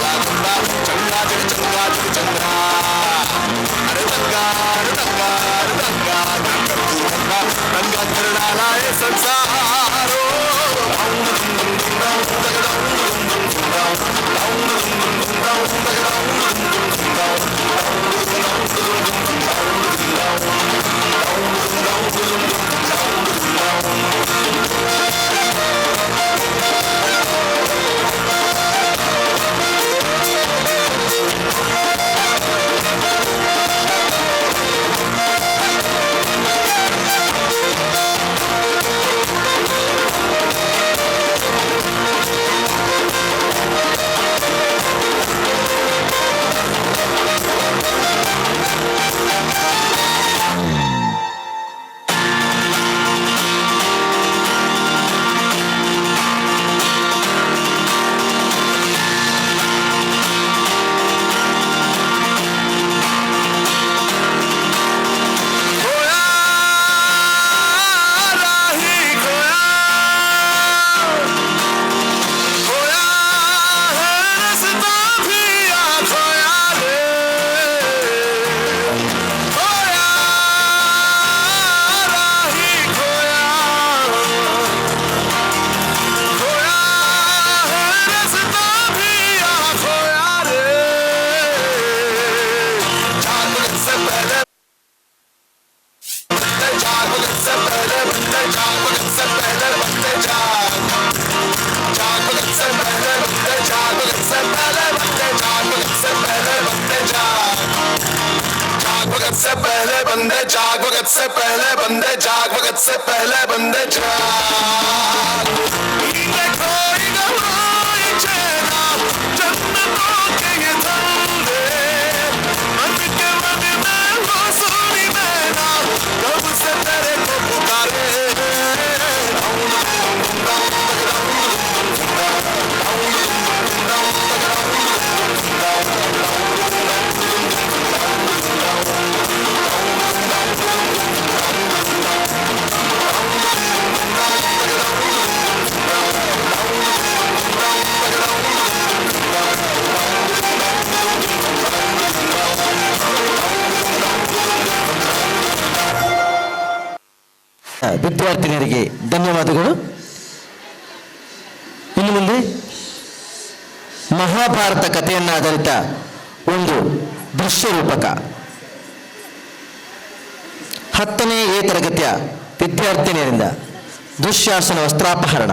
काला धंधा, चंगा जग चंगा जग चंगा। अरे दंगा अरे दंगा अरे दंगा, ना कर तू दंगा, दंगा कर डाला ये संसार। खोया राही खोया, खोया है रास्ता भी आ खोया रे, खोया राही खोया, खोया है रास्ता भी आ खोया रे। जाग वक्त से पहले बंदे जाग वक्त से पहले बंदे जाग वक्त से पहले बंदे जाग, जाग वक्त से पहले बंदे जाग वक्त से पहले बंदे जाग वक्त से पहले बंदे जाग, जाग वक्त से पहले बंदे जाग वक्त से पहले बंदे जाग वक्त से पहले बंदे जाग। नींद खोई गवाई चेहरा जन्नतों के ये धंधे, मन के मन में वो सोनी मैना कब से तेरे को पुकारे। ವಿದ್ಯಾರ್ಥಿನಿಯರಿಗೆ ಧನ್ಯವಾದಗಳು. ಇನ್ನು ಮುಂದೆ ಮಹಾಭಾರತ ಕಥೆಯನ್ನಾಧಾರಿತ ಒಂದು ದೃಶ್ಯ ರೂಪಕ 10ನೇ ಎ ತರಗತಿಯ ವಿದ್ಯಾರ್ಥಿನಿಯರಿಂದ ದುಶ್ಯಾಸನ ವಸ್ತ್ರಾಪಹರಣ.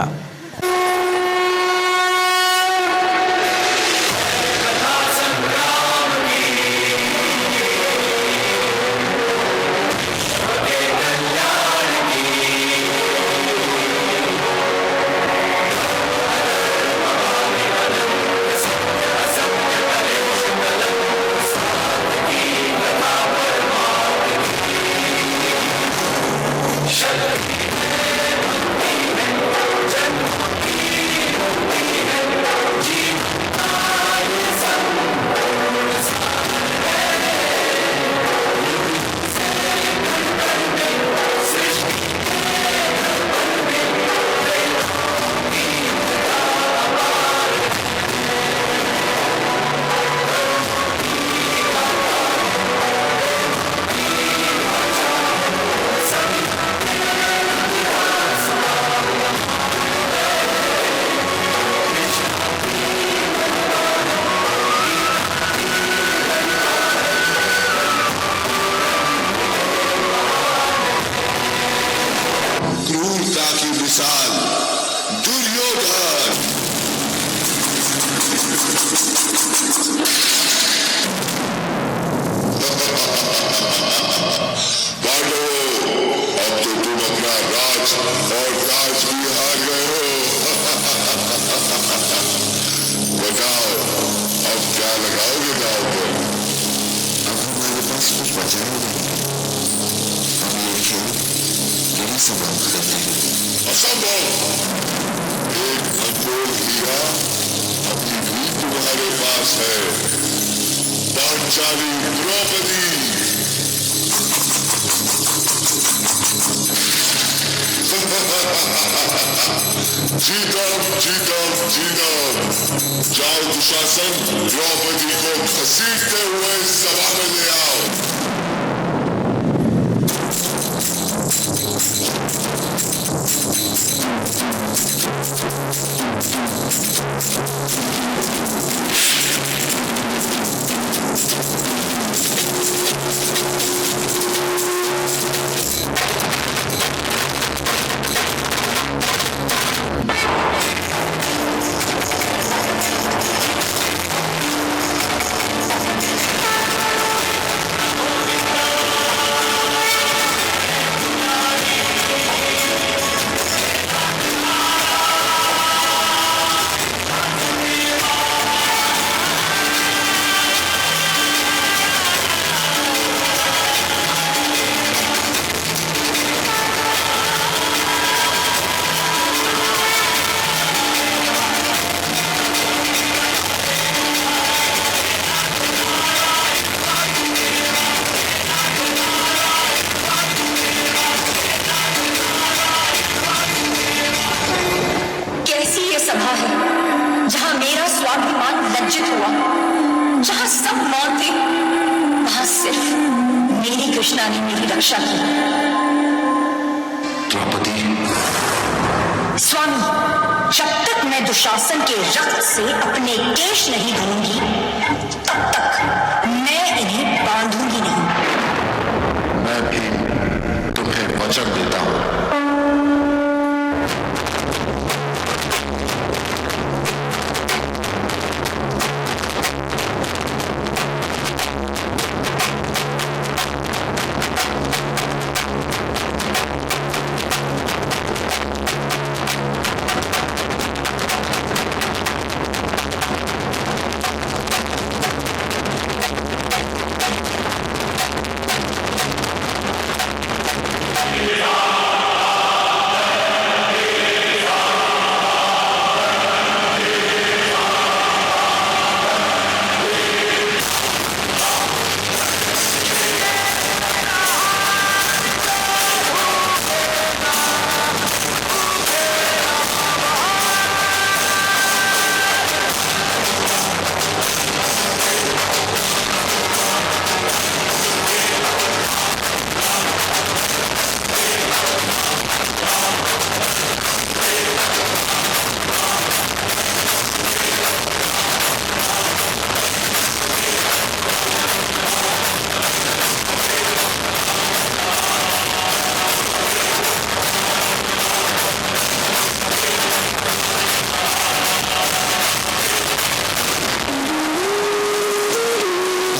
क्रूरता की मिसाल दुर्योधन। पांडवों, अब तो तुम अपना राज और ताज भी हार गए हो। बताओ, अब क्या लगाओगे दाव पर? अब हमारे पास कुछ बचा ही नहीं है। हम ये खेल यही समाप्त करते हैं। असंभव! एक अनमोल हीरा अभी भी तुम्हारे पास है, पांचाली द्रौपदी। जीतम जीतम जीतम। जाओ दुशासन, द्रौपदी को घसीटते हुए सभा में ले आओ। कैसी ये सभा है जहां मेरा स्वाभिमान लज्जित हुआ, जहां सब मौन थे, वहां सिर्फ मेरी कृष्णा ने मेरी रक्षा की। द्रौपदी। स्वामी, जब तक मैं दुशासन के रक्त से अपने केश नहीं धोऊंगी, तब तक मैं इन्हें बांधूंगी नहीं। मैं भी तुम्हें वचन देता हूं।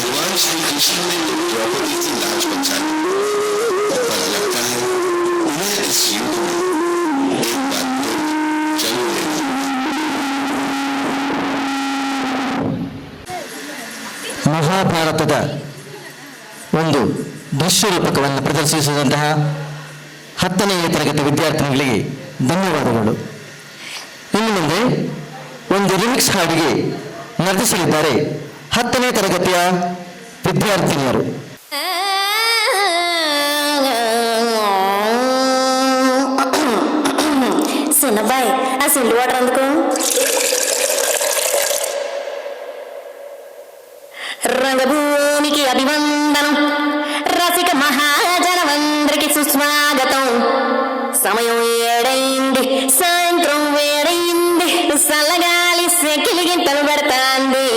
भगवान श्री कृष्ण ने तो द्रौपदी की लाज बचा ली, पर लगता है उन्हें इस युद्ध में एक बार फिर जन्म लेना होगा। ಮಹಾಭಾರತದ ಒಂದು ದೃಶ್ಯ ರೂಪಕವನ್ನು ಪ್ರದರ್ಶಿಸಿದಂತಹ 10ನೇ ತರಗತಿ ವಿದ್ಯಾರ್ಥಿಗಳಿಗೆ ಧನ್ಯವಾದಗಳು. ಇನ್ನು ಮುಂದೆ ಒಂದು ರಿಮಿಕ್ಸ್ ಹಾಡಿಗೆ ನರ್ತಿಸಲಿದ್ದಾರೆ 10ನೇ ತರಗತಿಯ ವಿದ್ಯಾರ್ಥಿನಿಯರು. చిన్నబ్బాయి, ఆ సిల్లు వాటర్ అందుకు. రంగభూమికి అభివందనం, రసిక మహాజనమందరికి సుస్వాగతం. సమయం ఏడైంది, సాయంత్రం వేడైంది, చల్లగాలి సెకిలిగింతలు పెడతాంది.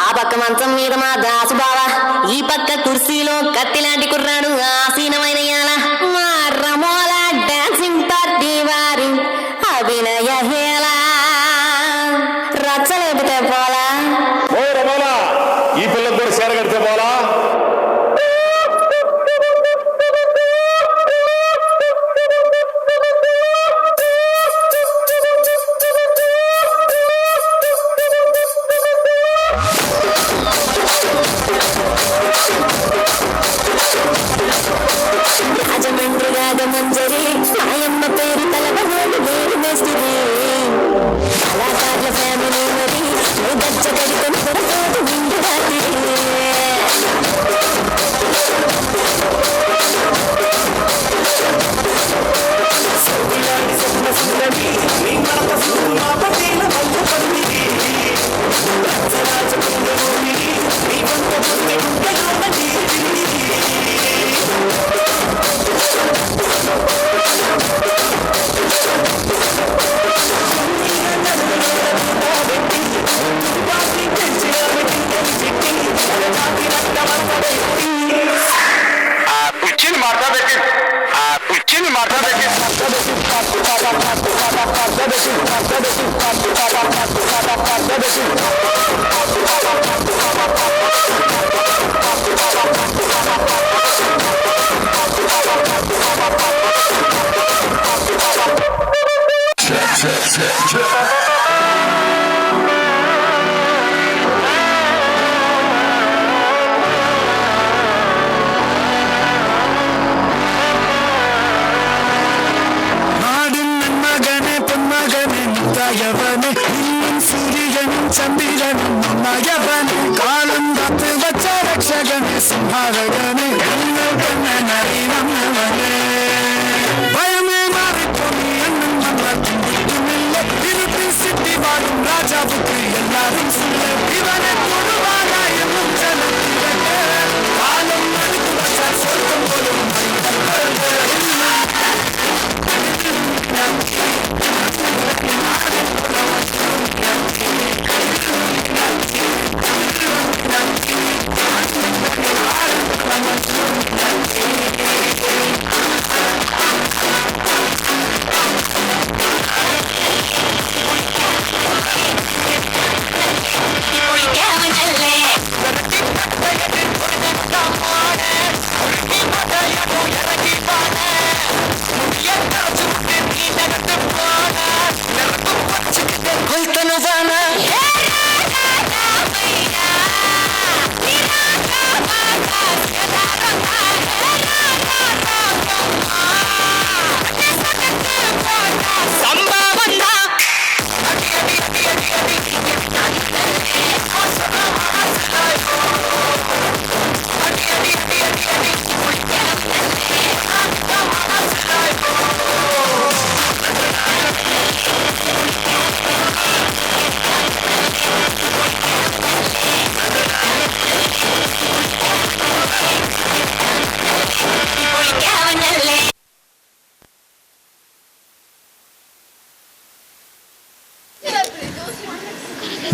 ఆ పక్క మంచం మీద మా దాసు బావ, ఈ పక్క కుర్చీలో కత్తిలాంటి కుర్రాడు ఆసీనమైన యాల మా రమోల డాన్సింగ్ పార్టీ వారి అభినయ హేళ రచ్చలేపితే పోలా. ఓ రమోలా, ఈ పిల్లకు కూడా చీర కడితే పోలా. రాజమండ్రి రాజమంజరి, మాయమ్మ పేరు తలవనోడు వేరు మేస్త్రి. కళాకారుల ఫ్యామిలీ మరి, నువ్వు గచ్చ కడితే నిద్రపోదు నిండు రాత్రి. நாடும் நன்மகனே பொன்மகனே முத்தாயவனே இன்னும் சூரியனும் சந்திரனும் நம்மயவனே காலம் காத்து வச்ச ரட்சகனே சம்ஹாரகனே எங்கள் கண்ணனே நம்மவனே பயமே மாறிப்போனி அண்ணன் மன்றத்தின் விட்டுமில்லை இருப்பின் சிட்டி வாழும் ராஜாவுக்கு எல்லாரும் சொல்ல இவனை தொடுவானா என்னும் ஜனத்திரட்டே காலம் மறுத்து வச்ச சொர்க்கம் போலும்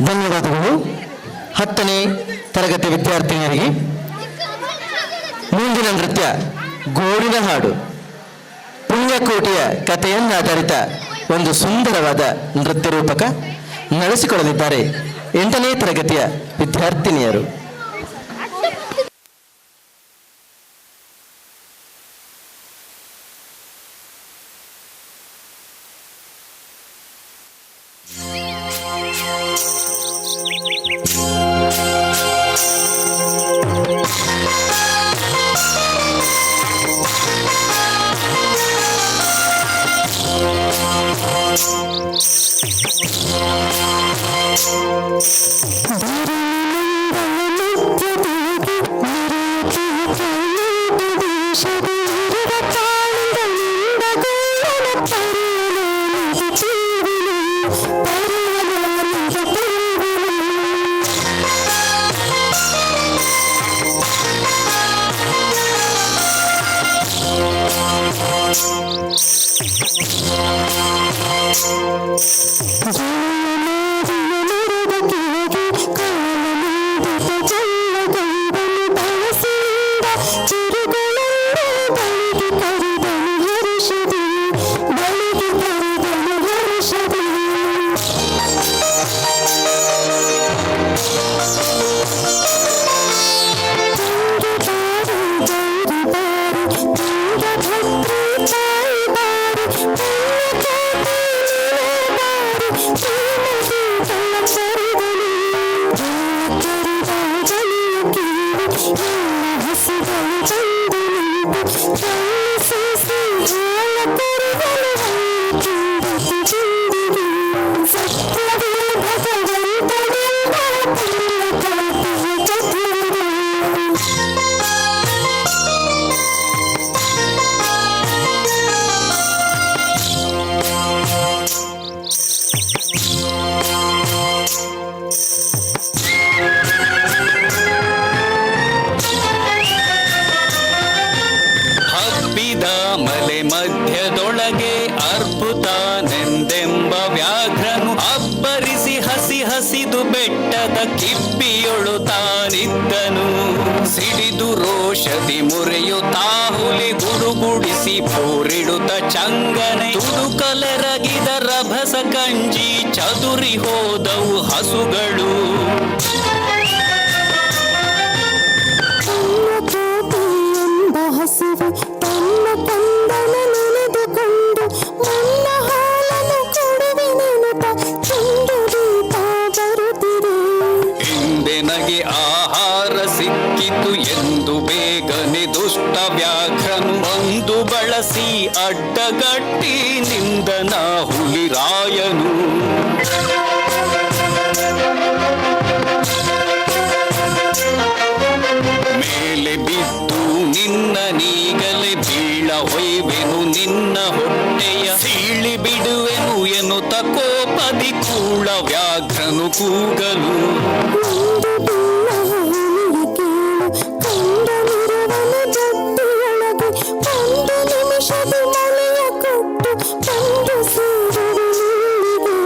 ಧನ್ಯವಾದಗಳು 10ನೇ ತರಗತಿ ವಿದ್ಯಾರ್ಥಿನಿಯರಿಗೆ. ಮುಂದಿನ ನೃತ್ಯ ಗೋಡಿನ ಹಾಡು. ಪುಣ್ಯಕೋಟಿಯ ಕಥೆಯನ್ನಾಧಾರಿತ ಒಂದು ಸುಂದರವಾದ ನೃತ್ಯ ರೂಪಕ ನಡೆಸಿಕೊಳ್ಳಲಿದ್ದಾರೆ 8ನೇ ತರಗತಿಯ ವಿದ್ಯಾರ್ಥಿನಿಯರು. Thank you. ಹಸಿ ಹಸಿದು ಬೆಟ್ಟದ ಕಿಬ್ಬಿಯೊಳು ತಾನಿದ್ದನು. ಸಿಡಿದು ರೋಷದಿ ಮುರೆಯುತ್ತಾ ಹುಲಿ ಗುಡುಗುಡಿಸಿ ಪೋರಿಡುತ್ತ ಚಂಗನೆ ತುಡುಕಲೆರಗಿದ ರಭಸ ಕಂಜಿ ಚದುರಿ ಹೋದವು ಹಸುಗಳು. ಕೋಟಿ ಎಂಬ ಹಸುವು ತನ್ನ ಕಂದನ ನೆನೆದುಕೊಂಡು ಮನ್ನ ಹಾಲನ್ನು ಕೊಡುವೆನೆನುತ ಚೆಂಡು ದೀಪ ಬರುತ್ತಿದೆ. ಹಿಂದೆನಗೆ ಆಹಾರ ಸಿಕ್ಕಿತು ಎಂದು ಬೇಗನೆ ದುಷ್ಟ ವ್ಯಾಘ್ರನು ಬಂದು ಬಳಸಿ ಅಡ್ಡಗಟ್ಟಿ ನಿಂದನ ಹುಲಿರಾಯನು. ಮೇಲೆ ಬಿದ್ದು ನಿನ್ನ ನೀಗಲೆ ಬೀಳ ಹೊಯ್ವೆನು, ನಿನ್ನ ಹೊಟ್ಟೆಯ ಸೀಳಿ ಬಿಡುವೆನು ಎನ್ನುತ್ತ ಕೋಪದಿ ಕೂಳ ವ್ಯಾಘ್ರನು ಕೂಗಲು. ಒಂದು ಭಿನ್ನ ಹುಲಿಯ ಕೇಳು, ಕಂಡನಿರುವನು ಜೊತೆಯೊಳಗೆ ಒಂದು ನಿಮಿಷದ ಮಳೆಯ ಕೊಟ್ಟು ಬಂದು ಸೇರುವೆನಿಲ್ಲಿಗೆ.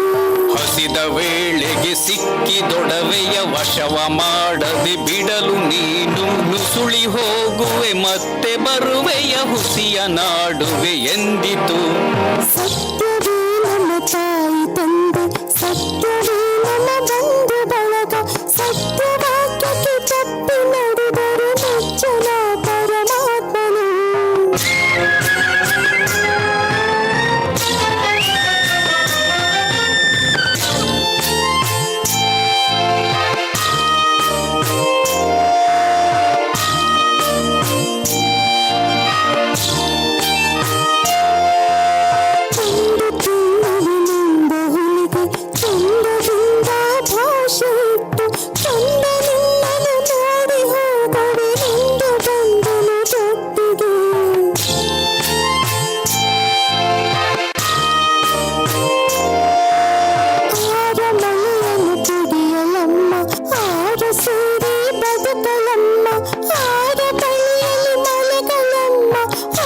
ಹಸಿದ ವೇಳೆಗೆ ಸಿಕ್ಕಿದೊಡವೆಯ ವಶವ ಮಾಡದೆ ಬಿಡಲು ನೀನು ನುಸುಳಿ ಹೋಗುವೆ, ಮತ್ತೆ ಬರುವೆಯ ಹುಸಿಯ ನಾಡುವೆ ಎಂದಿತು. ಸತ್ಯವೇ ನಮ್ಮ ತಾಯಿ ತಂದೆ, ಸತ್ಯವೇ ನಮ್ಮ ಬಂಧು ಬಳಗ, ಸತ್ಯವಾಕ್ಯಕ್ಕೆ ತಪ್ಪಿ ನಡೆದರೆ ಮೆಚ್ಚನ ಪರಮಾತ್ಮನು. ಚಂದ ತಿನ್ನುವಿನಿಂದ ಹುಲಿಗೆ ಚಂದದಿಂದ ಭಾಷೆ ಇಟ್ಟು ಚಂದ ನಿನ್ನನ್ನು ನೋಡಿ ಹೋಗುವೆನೆಂದು ಬಂದನು ತೊಟ್ಟಿಗೆ. ಆರ ಮಳೆಯನ್ನು ಕುಡಿಯಲಮ್ಮ, ಆರ ಸೇರಿ ಬದುಕಲಮ್ಮ, ಆರ ಬಳಿಯಲ್ಲಿ ಮಲಗಲಮ್ಮ,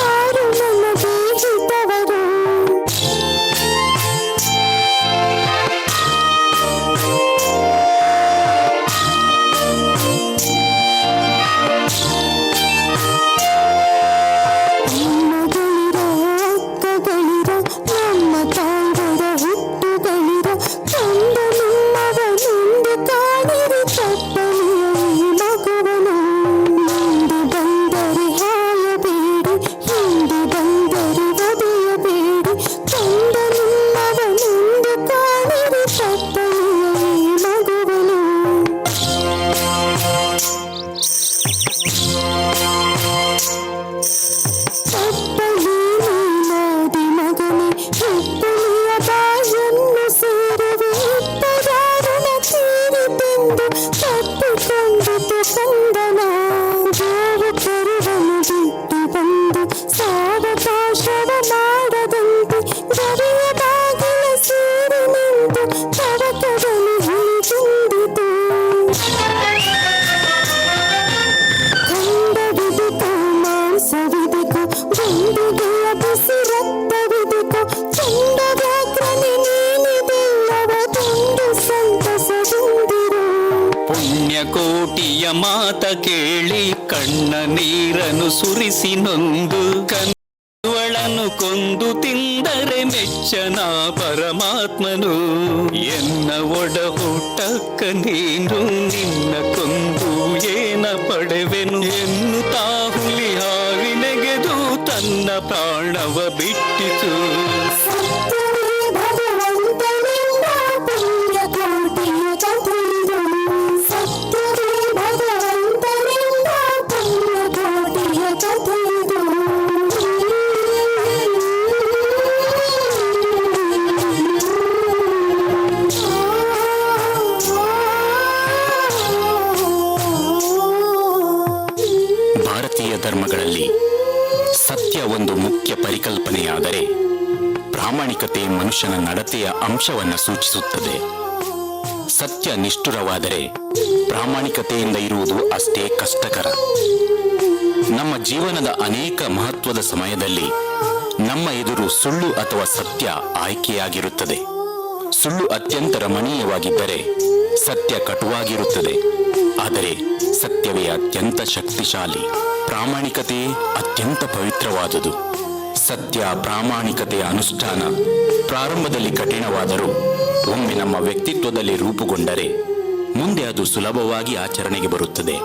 ಆರು ನನಗೆ ಹಿತವರು. ಅಮ್ಮಗಳಿರ ಅಕ್ಕಗಳಿರ ನಮ್ಮ ತಾಯಿಗಳ ಹುಟ್ಟುಗಳಿರ ಕಂಡ ನಿಮ್ಮವನೆಂದು ಕಾಣಿರಿ ತಪ್ಪಲಿಯ ಈ ಮಗುವನು. ಮುಂದೆ ಬಂದರೆ ಹಾಯಬೇಡಿ, ಹಿಂದೆ ಬಂದರೆ ಒದೆಯಬೇಡಿ, ಕಂಡ ನಿಮ್ಮವನೆಂದು ಕಾಣಿರಿ ತಪ್ಪಲಿಯ ಈ ಮಗುವನು. ತಪ್ಪಲಿ ನೀನಾದಿ ಮಗನೇ, ಹೆಪ್ಪಲಿಯ ಬಾಯನ್ನು ಸೇರುವೆ, ಇಪ್ಪದಾರುಣ ತೀರಿತೆಂದು ತಪ್ಪಿಕೊಂಡಿತು ಕಂದನ. ಗೋವು ಕರುವನು ಬಿಟ್ಟು ಬಂದು ಸಾವಕಾಶವ ಮಾಡದಂತೆ ಗವಿಯ ಬಾಗಿಲ ಸೇರಿ ನಿಂತು ತವಕದಲ್ಲಿ ಹುಳಿ ತಿಂದಿತು. ಖಂಡವಿದಿತು ಮಾಂಸವಿದಿತು ಗುಂಡಿಗೆಯ ಬಿಸಿ ರಕ್ತವಿದಿತು ಚಂಡ ವ್ಯಾಘ್ರನೆ ನೀನಿದೆಲ್ಲವ ತುಂಡು ಸಂತಸದಿಂದಿರು. ಪುಣ್ಯಕೋಟಿಯ ಮಾತ ಕೇಳಿ ಕಣ್ಣ ನೀರನ್ನು ಸುರಿಸಿ ನೊಂದು ಕನ್ವಳನ್ನು ಕೊಂದು ತಿಂದರೆ ಮೆಚ್ಚನ ಪರಮಾತ್ಮನು. ಎನ್ನ ಒಡ ಹುಟ್ಟಕ್ಕ ನೀನು ನಿನ್ನ ಕೊಂದು ಏನ ಪಡೆವೆನು ಎನ್ನುತ್ತಾ ಹುಲಿ ಹಾವಿ ನೆಗೆದು ತನ್ನ ಪ್ರಾಣವ ಬಿಟ್ಟಿತು. ಸತ್ಯವೇ ಭಗವಂತನಿಂದ ಪುಣ್ಯಕೋಟಿಯ ಕಥೆಯಿದು. ಸತ್ಯವೇ ಭಗವಂತನಿಂದ ಪುಣ್ಯಕೋಟಿಯ ಕಥೆಯಿದು. ಭಾರತೀಯ ಧರ್ಮಗಳಲ್ಲಿ ಸತ್ಯ ಒಂದು ಮುಖ್ಯ ಪರಿಕಲ್ಪನೆಯಾದರೆ, ಪ್ರಾಮಾಣಿಕತೆ ಮನುಷ್ಯನ ನಡತೆಯ ಅಂಶವನ್ನು ಸೂಚಿಸುತ್ತದೆ. ಸತ್ಯ ನಿಷ್ಠುರವಾದರೆ ಪ್ರಾಮಾಣಿಕತೆಯಿಂದ ಇರುವುದು ಅಷ್ಟೇ ಕಷ್ಟಕರ. ನಮ್ಮ ಜೀವನದ ಅನೇಕ ಮಹತ್ವದ ಸಮಯದಲ್ಲಿ ನಮ್ಮ ಎದುರು ಸುಳ್ಳು ಅಥವಾ ಸತ್ಯ ಆಯ್ಕೆಯಾಗಿರುತ್ತದೆ. ಸುಳ್ಳು ಅತ್ಯಂತ ರಮಣೀಯವಾಗಿದ್ದರೆ ಸತ್ಯ ಕಟುವಾಗಿರುತ್ತದೆ. ಆದರೆ ಸತ್ಯವೇ ಅತ್ಯಂತ ಶಕ್ತಿಶಾಲಿ, ಪ್ರಾಮಾಣಿಕತೆಯೇ ಅತ್ಯಂತ ಪವಿತ್ರವಾದುದು. ಸತ್ಯ ಪ್ರಾಮಾಣಿಕತೆಯ ಅನುಷ್ಠಾನ ಪ್ರಾರಂಭದಲ್ಲಿ ಕಠಿಣವಾದರೂ ಒಮ್ಮೆ ನಮ್ಮ ವ್ಯಕ್ತಿತ್ವದಲ್ಲಿ ರೂಪುಗೊಂಡರೆ ಮುಂದೆ ಅದು ಸುಲಭವಾಗಿ ಆಚರಣೆಗೆ ಬರುತ್ತದೆ.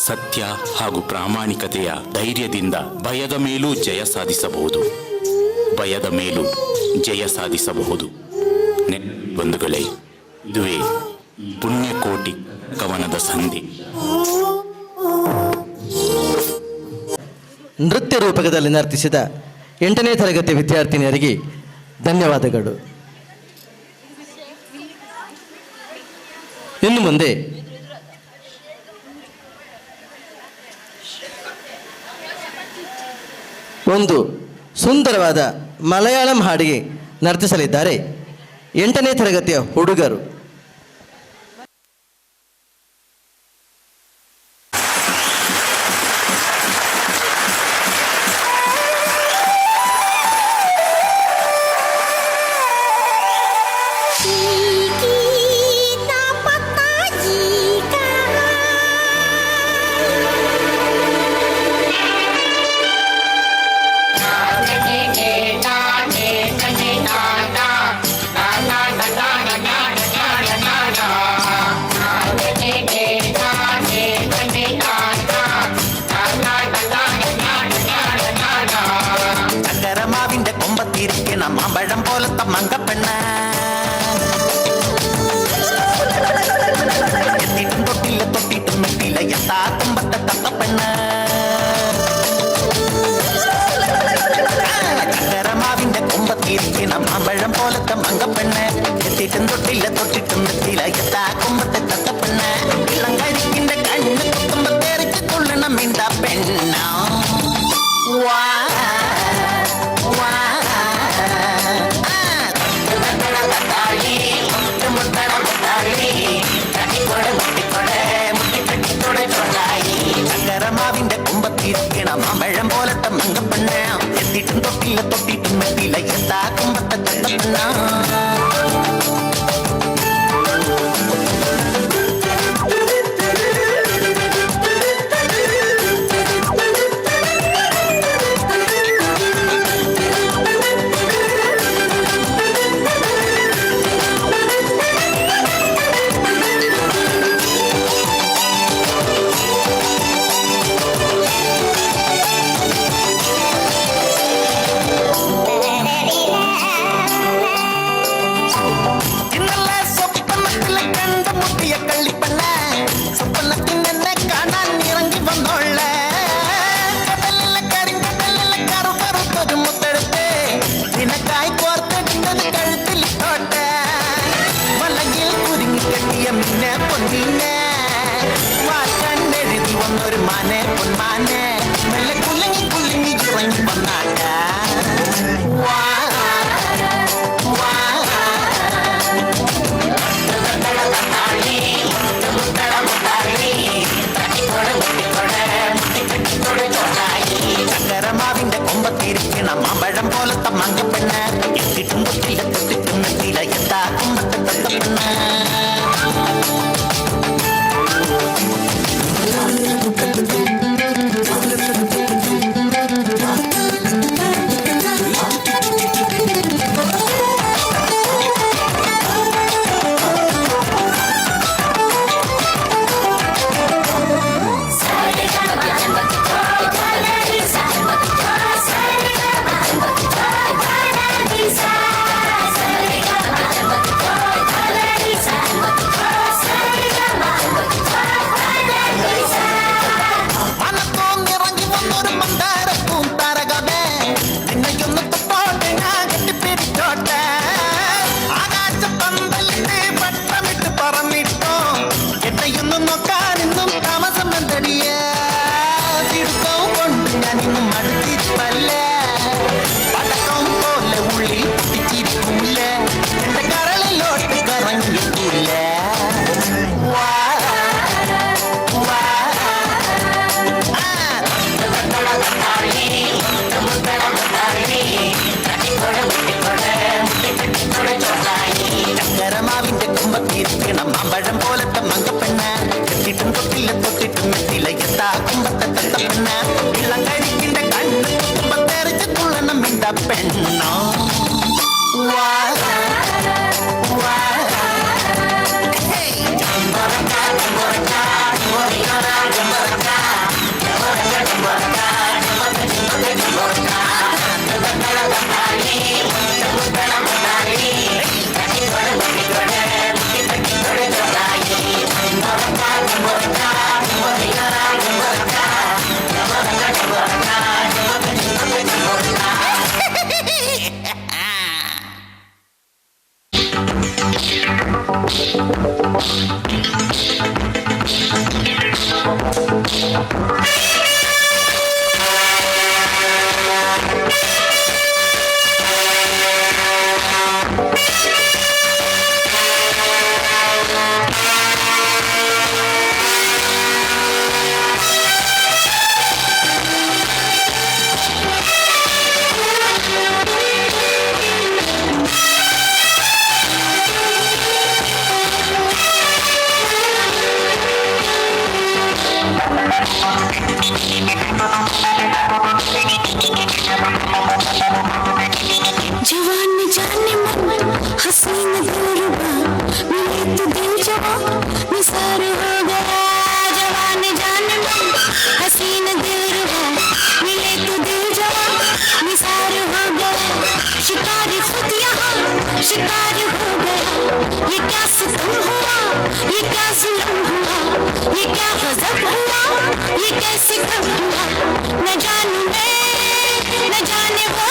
ಸತ್ಯ ಹಾಗೂ ಪ್ರಾಮಾಣಿಕತೆಯ ಧೈರ್ಯದಿಂದ ಭಯದ ಮೇಲೂ ಜಯ ಸಾಧಿಸಬಹುದು, ಭಯದ ಮೇಲೂ ಜಯ ಸಾಧಿಸಬಹುದು. ಬಂಧುಗಳೇ, ಇದುವೇ ಪುಣ್ಯಕೋಟಿ ಕವನದ ಸಂಧಿ. ನೃತ್ಯ ರೂಪಕದಲ್ಲಿ ನರ್ತಿಸಿದ 8ನೇ ತರಗತಿ ವಿದ್ಯಾರ್ಥಿನಿಯರಿಗೆ ಧನ್ಯವಾದಗಳು. ಇನ್ನು ಮುಂದೆ ಒಂದು ಸುಂದರವಾದ ಮಲಯಾಳಂ ಹಾಡಿಗೆ ನರ್ತಿಸಲಿದ್ದಾರೆ 8ನೇ ತರಗತಿಯ ಹುಡುಗರು. ചക്കരമാവിന്റെ കൊമ്പത്തിരിക്കണ മാമ്പഴം പോലത്തെ മങ്കപ്പെണ്ണ, എത്തിയിട്ടും തൊട്ടില്ല തൊട്ടിട്ടും മെട്ടില്ല എത്താ തുമ്പത്തെ തത്തപ്പെണ്ണ. ചക്കരമാവിന്റെ കൊമ്പത്തിരിക്കണ മാമ്പഴം പോലത്തെ മങ്കപ്പെണ്ണ, എത്തിയിട്ടും തൊട്ടില്ല തൊട്ടിട്ടും മെട്ടില്ല എത്താ കൊമ്പത്തെ തത്തപ്പെണ്ണ. ഇളം കരിക്കിന്റെ കണ്ണ് കുത്തുമ്പോ തെറിച്ച് തുള്ളണം മിണ്ട പെണ്ണ. വാ വാ. ചക്കരമാവിന്റെ കൊമ്പത്തിരിക്കണ മാമ്പഴം പോലത്തെ മങ്കപ്പെണ്ണ, എത്തിയിട്ടും തൊട്ടില്ല തൊട്ടിട്ടും മെത്തില്ല എത്താ കൊമ്പത്തെ തത്തപ്പെണ്ണ. ഇന്നലെ സ്വപ്നത്തിലെ കണ്ടുമുട്ടിയ കള്ളിപ്പെണ്ണ, സ്വപ്നത്തിൽ എന്നെ കാണാൻ ഇറങ്ങി വന്നോളെ. കടലിലെ കരിങ്കടലിലെ കറു കറുത്തൊരു മുത്തെടുത്ത് നിനക്കായി കോർത്തെടുത്തത് കഴുത്തിലിട്ടോട്ടെ. വലയിൽ കുരുങ്ങിക്കെട്ടിയ മിന്നെ പൊന്നീനെ, വാക്കണ്ണെഴുതി വന്നൊരു മാനെ പൊന്മാനെ, മെല്ലെ കുലുങ്ങി കുലുങ്ങി ഇറങ്ങി വന്നാട്ട. വാ വാ. ചക്കരമാവിന്റെ കൊമ്പത്തിരിക്കണ മാമ്പഴം പോലത്തെ മങ്കപ്പെണ്ണ, എത്തിട്ടും തൊട്ടില്ല തൊട്ടിട്ടും നെത്തില എത്താ കൊമ്പത്തെ തത്തപ്പെണ്ണ. മാമ്പഴം പോലത്തെ മങ്കപ്പെണ്ണ് എത്തിയിട്ടും തൊട്ടില്ല തൊട്ടിട്ടും എത്തില്ല എത്താ കുമ്പത്തെ തത്തപ്പെണ്ണ് ഇളം കരിക്കിന്റെ കണ്ണ് കുത്തുമ്പോ തെറിച്ച് തുള്ളണം ഇന്ത പെണ്ണോ വാ വാ जवान जाने मन हसीन दिलरुबा मिले तो दिल जवां निसार हो गया। जवान जाने मन हसीन दिलरुबा मिले तो दिल जवां निसार हो गया। शिकार खुद यहाँ शिकार हो गया। ये क्या सितम हुआ, ये क्या जुल्म हुआ, ये क्या गजब हुआ, ये कैसे कब हुआ। न जानू मैं न जाने वो।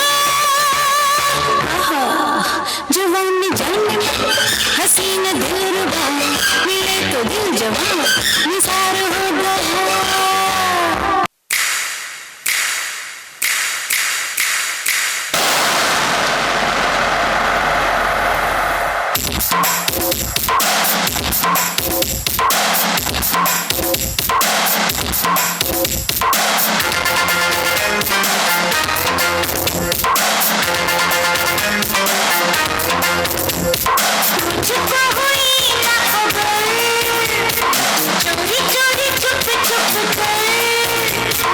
जवान जाने हसीन दिलरुबा मिले तो दिल जवां निसार हो गया। मुझको हुई ना खबर, चोरी चोरी चुप चुप कर,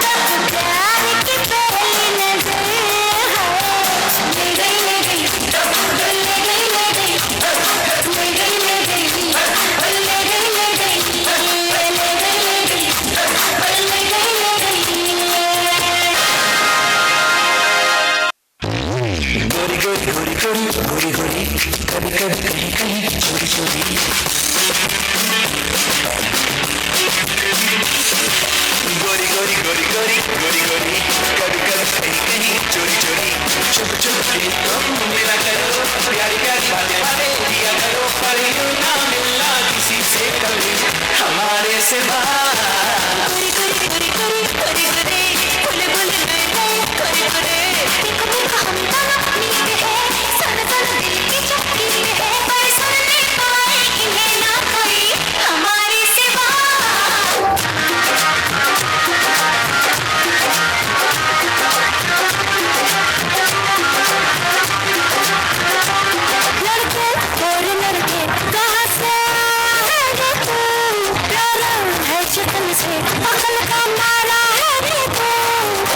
तब प्यार की पहली नजर है। ले गई ले गई ले गई ले गई ले गई ले गई ले गई ले गई ले गई ले गई ले गई ले गई। गोरी गोरी गोरी गोरी गोरी गोरी कभी कभी कहीं कहीं चोरी चोरी गोरी गोरी गोरी गोरी गोरी गोरी कभी कभी कहीं कहीं चोरी चोरी चुप चुप के तुम मिला करो, प्यारी प्यारी बातें बातें किया करो, पर यूं ना मिलना किसी से कभी हमारे सिवा। गोरी गोरी गोरी गोरी गोरी गोरी फुल फुल गए गोरी गोरी देखो देखो हम दोनों नीचे है, सुन सुन दिल की चक्की है, पर सुन नहीं पाए इन्हें ना कोई हमारे सिवा। लड़के और लड़के कहाँ से आए रे तू, प्यारा है चतन से अकल का मारा है रे तू।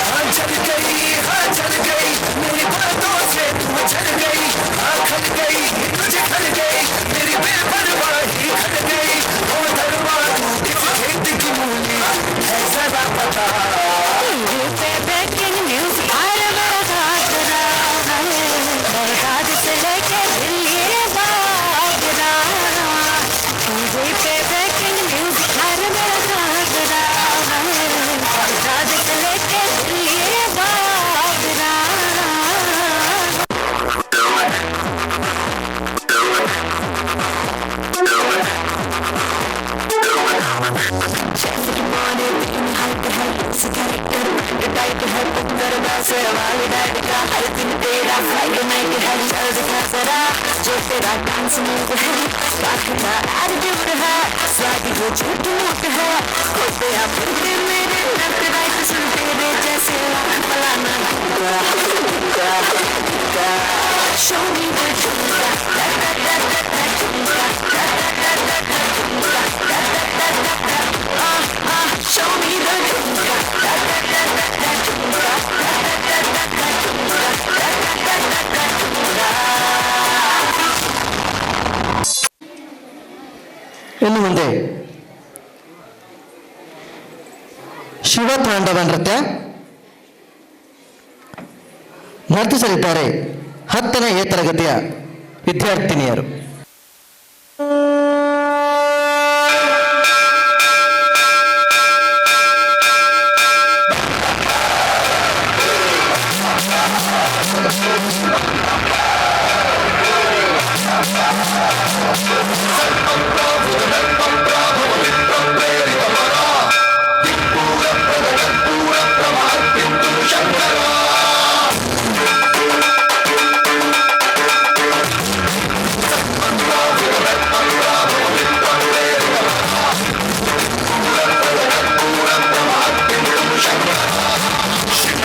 हाँ झड़ गई, हाँ झड़ गई मेरी बातों से तू झड़ गई, हाँ खल गई तुझे खल गई मेरी बेपरवाही खल गई। ओ धर्मा तू किस खेत की मूली है जरा पता। टीवी पे ब्रेकिंग न्यूज हर बगाजरा है, बगदाद से लेके दिल्ली बागरा। टीवी पे ब्रेकिंग न्यूज हर बगाजरा है, बगदाद से लेके दिल्ली बागरा। जो तेरा डांस मूव है, बाकी का एटीट्यूड है, स्वाद वो झूठ मूठ है, खोते फिर मेरे लेफ्ट राइट सुन तेरे जैसे लाख मलाना ठुमका ठुमका ठुमका। Show me the ठुमका दा दा दा दा दा ठुमका दा दा दा दा दा ठुमका दा दा दा दा दा ah ah show me the ठुमका दा दा दा दा दा ठुमका दा दा दा दा दा ठुमका दा दा दा दा दा ठुमका. ಇನ್ನು ಮುಂದೆ ಶಿವತಾಂಡವ ನೃತ್ಯ ನರ್ತಿಸಲಿದ್ದಾರೆ 10ನೇ ಎ ತರಗತಿಯ ವಿದ್ಯಾರ್ಥಿನಿಯರು.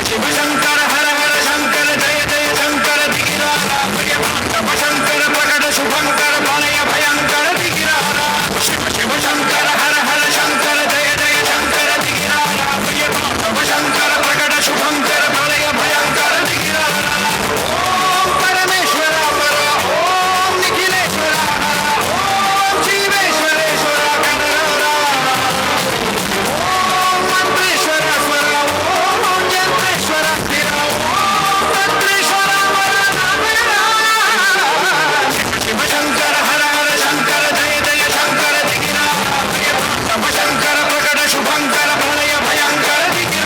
ಶಿವಶಂಕರ ಹರ ಹರ ಶಂಕರ ಜಯ ಜಯ ಶಂಕರ ದಿಗಿರಾರ ಶಂಕರ ಪ್ರಕಟ ಶುಭಂಕರ ಪ್ರಳಯ ಭಯಂಕರ ದಿಗಿರಾರ. ಶಿವ ಶಿವ ಶಂಕರ ಹರ ಹರ ಶಂಕರ ಜಯ ಜಯ ಶಂಕರ ದಿಗಿರಾರ ಶಂಕರ ಪ್ರಕಟ ಶುಭಂಕರ ಪ್ರಳಯ ಭಯಂಕರ ದಿಗಿರಾರ. ಓಂ ಪರಮೇಶ್ವರ ಪರ ಓಂ ನಿಖಿಲೇಶ್ವರ ಹರ ಓಂ ಜೀವೇಶ್ವರೇಶ್ವರ ಕನರ ಓಂ ಮಂತ್ರೇಶ್ವರ ಸ್ವರ ಓಂ ಯಂತ್ರೇಶ್ವರ ಸ್ಥಿರ ಓಂ ತಂತ್ರೇಶ್ವರ ವರ ಶಿವಶಂಕರ ಹರ ಹರ ಶಂಕರ ಜಯ ಜಯ ಶಂಕರ ದಿಗಿರ ಶಂಕರ ಪ್ರಕಟ ಶುಭಂಕರ ಪ್ರಳಯ ಭಯಂಕರ ದಿಗಿರ.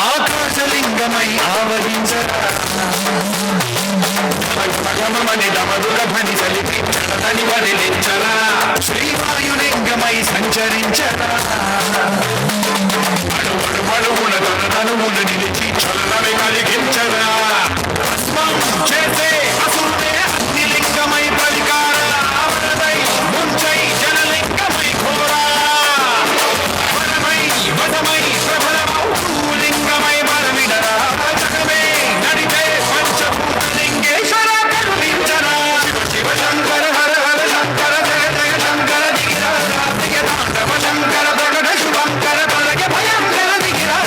ఆకాశలింగమై ఆవహించరా మగమని డమరుక ధ్వని సలిపి చడతని వరిలించరా శ్రీవాయులింగమై సంచరించరా అణువణువణువున తన తనువున నిలిచి చలనమే కలిగించరా భస్మం చేసే అసురుడే అగ్నిలింగమై పరికార వరదై ముంచై జనలింగమై ఘోరా వరమై వదమై ప్రబలమౌ లింగమై వరమిడరా జగమే నడిపే పంచభూతలింగేశ్వర కరుణించరా. శివ శివ శంకర హర హర శంకర జయ జయ శంకర దిగిరా తాండవ శంకర ప్రకట శుభంకర ప్రళయ భయంకర దిగిరా.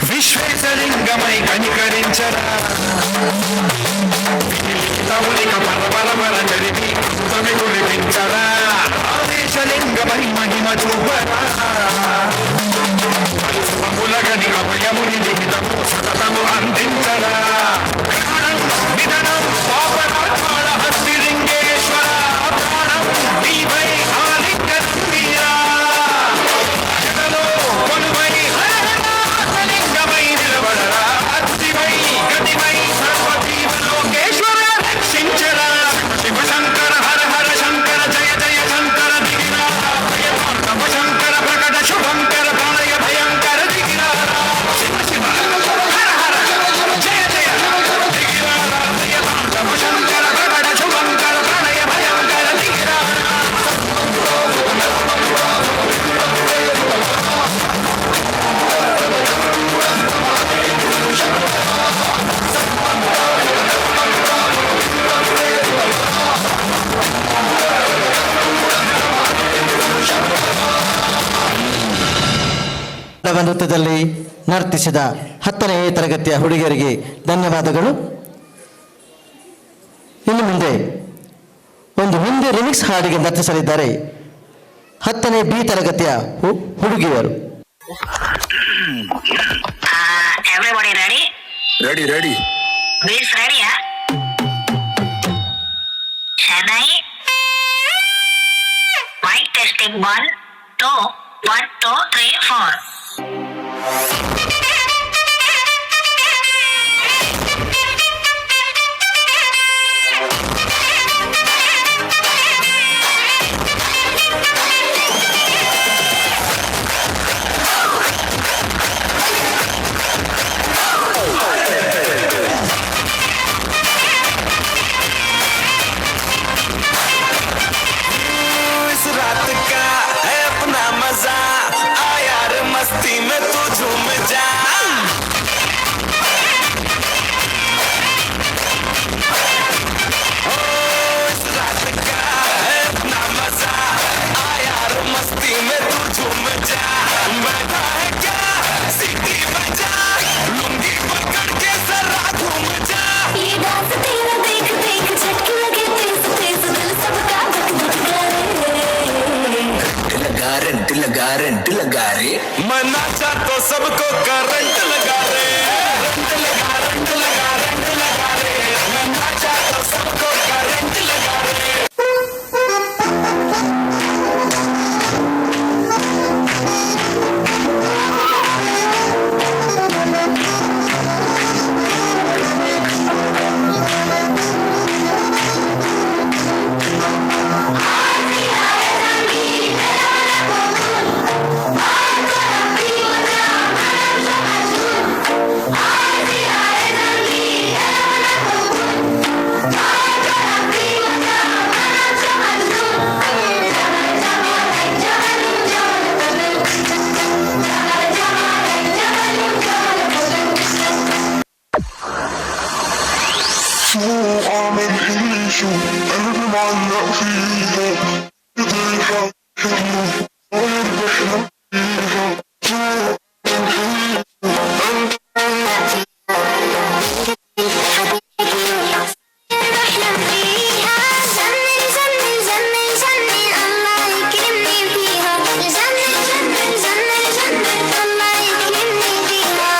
విశ్వేశలింగమై కనికరించరా వినిలిఖితములిక పరపర పర చరితి అమృతమి కురిపించరా ఆదేశలింగమై మహిమ చూపరా పరిశుభములగని అభయముని లిఖితము సతతము అందించరా గ్రహణం నిధనం పాపరాళహస్తిలింగేశ్వర ప్రాణం నీవై ఆలింగనం మీరా జగలో కొలువై హరహరాత్మలింగమై నిలబడరా అతివై గతివై సర్వజీవలోకేశ్వర రక్షించరా. శివ శంకర హర హర శంకర జయ జయ శంకర దిగిరా శంకర ప్రకట శుభ ತಾಂಡವ ನೃತ್ಯದಲ್ಲಿ ನರ್ತಿಸಿದ 10ನೇ ತರಗತಿಯ ಹುಡುಗಿಯರಿಗೆ ಧನ್ಯವಾದಗಳು. ಇನ್ನು ಮುಂದೆ ಒಂದು ಹಿಂದಿ ರಿಮಿಕ್ಸ್ ಹಾಡಿಗೆ ನರ್ತಿಸಲಿದ್ದಾರೆ 10ನೇ ಬಿ ತರಗತಿಯ ಹುಡುಗಿಯರು. Everybody ready? Ready ready. Beats ರೆಡಿಯಾ? Shehnai, mic testing 1 2 1 2 3 4. इस रात का है अपना मजा, आ यार मस्ती में तू झूम जा। ओ, इस रात का है अपना मजा, आ यार मस्ती में तू झूम जा। बैठा है क्या सीटी बजा, लुंगी पकड़ के जरा घूम जा। ये डांस तेरा देख देख झटके लगे तेज तेज, दिल सबका धक धक करे। लगा रंट लगा रंट लगा रे, मना चा तो सबको करंट लगा रे। रंट लगा रंट लगा रंट लगा रे, मना चा तो सबको करंट लगा रे। شو عامل شو قلبي معلق فيها، ايديها حلو غير بحلم فيها. شو عامل قلبي معلق فيها. بحلم فيها، جنن جنن جنن جنن الله يكرمني فيها، جنن جنن جنن جنن الله يكرمني فيها.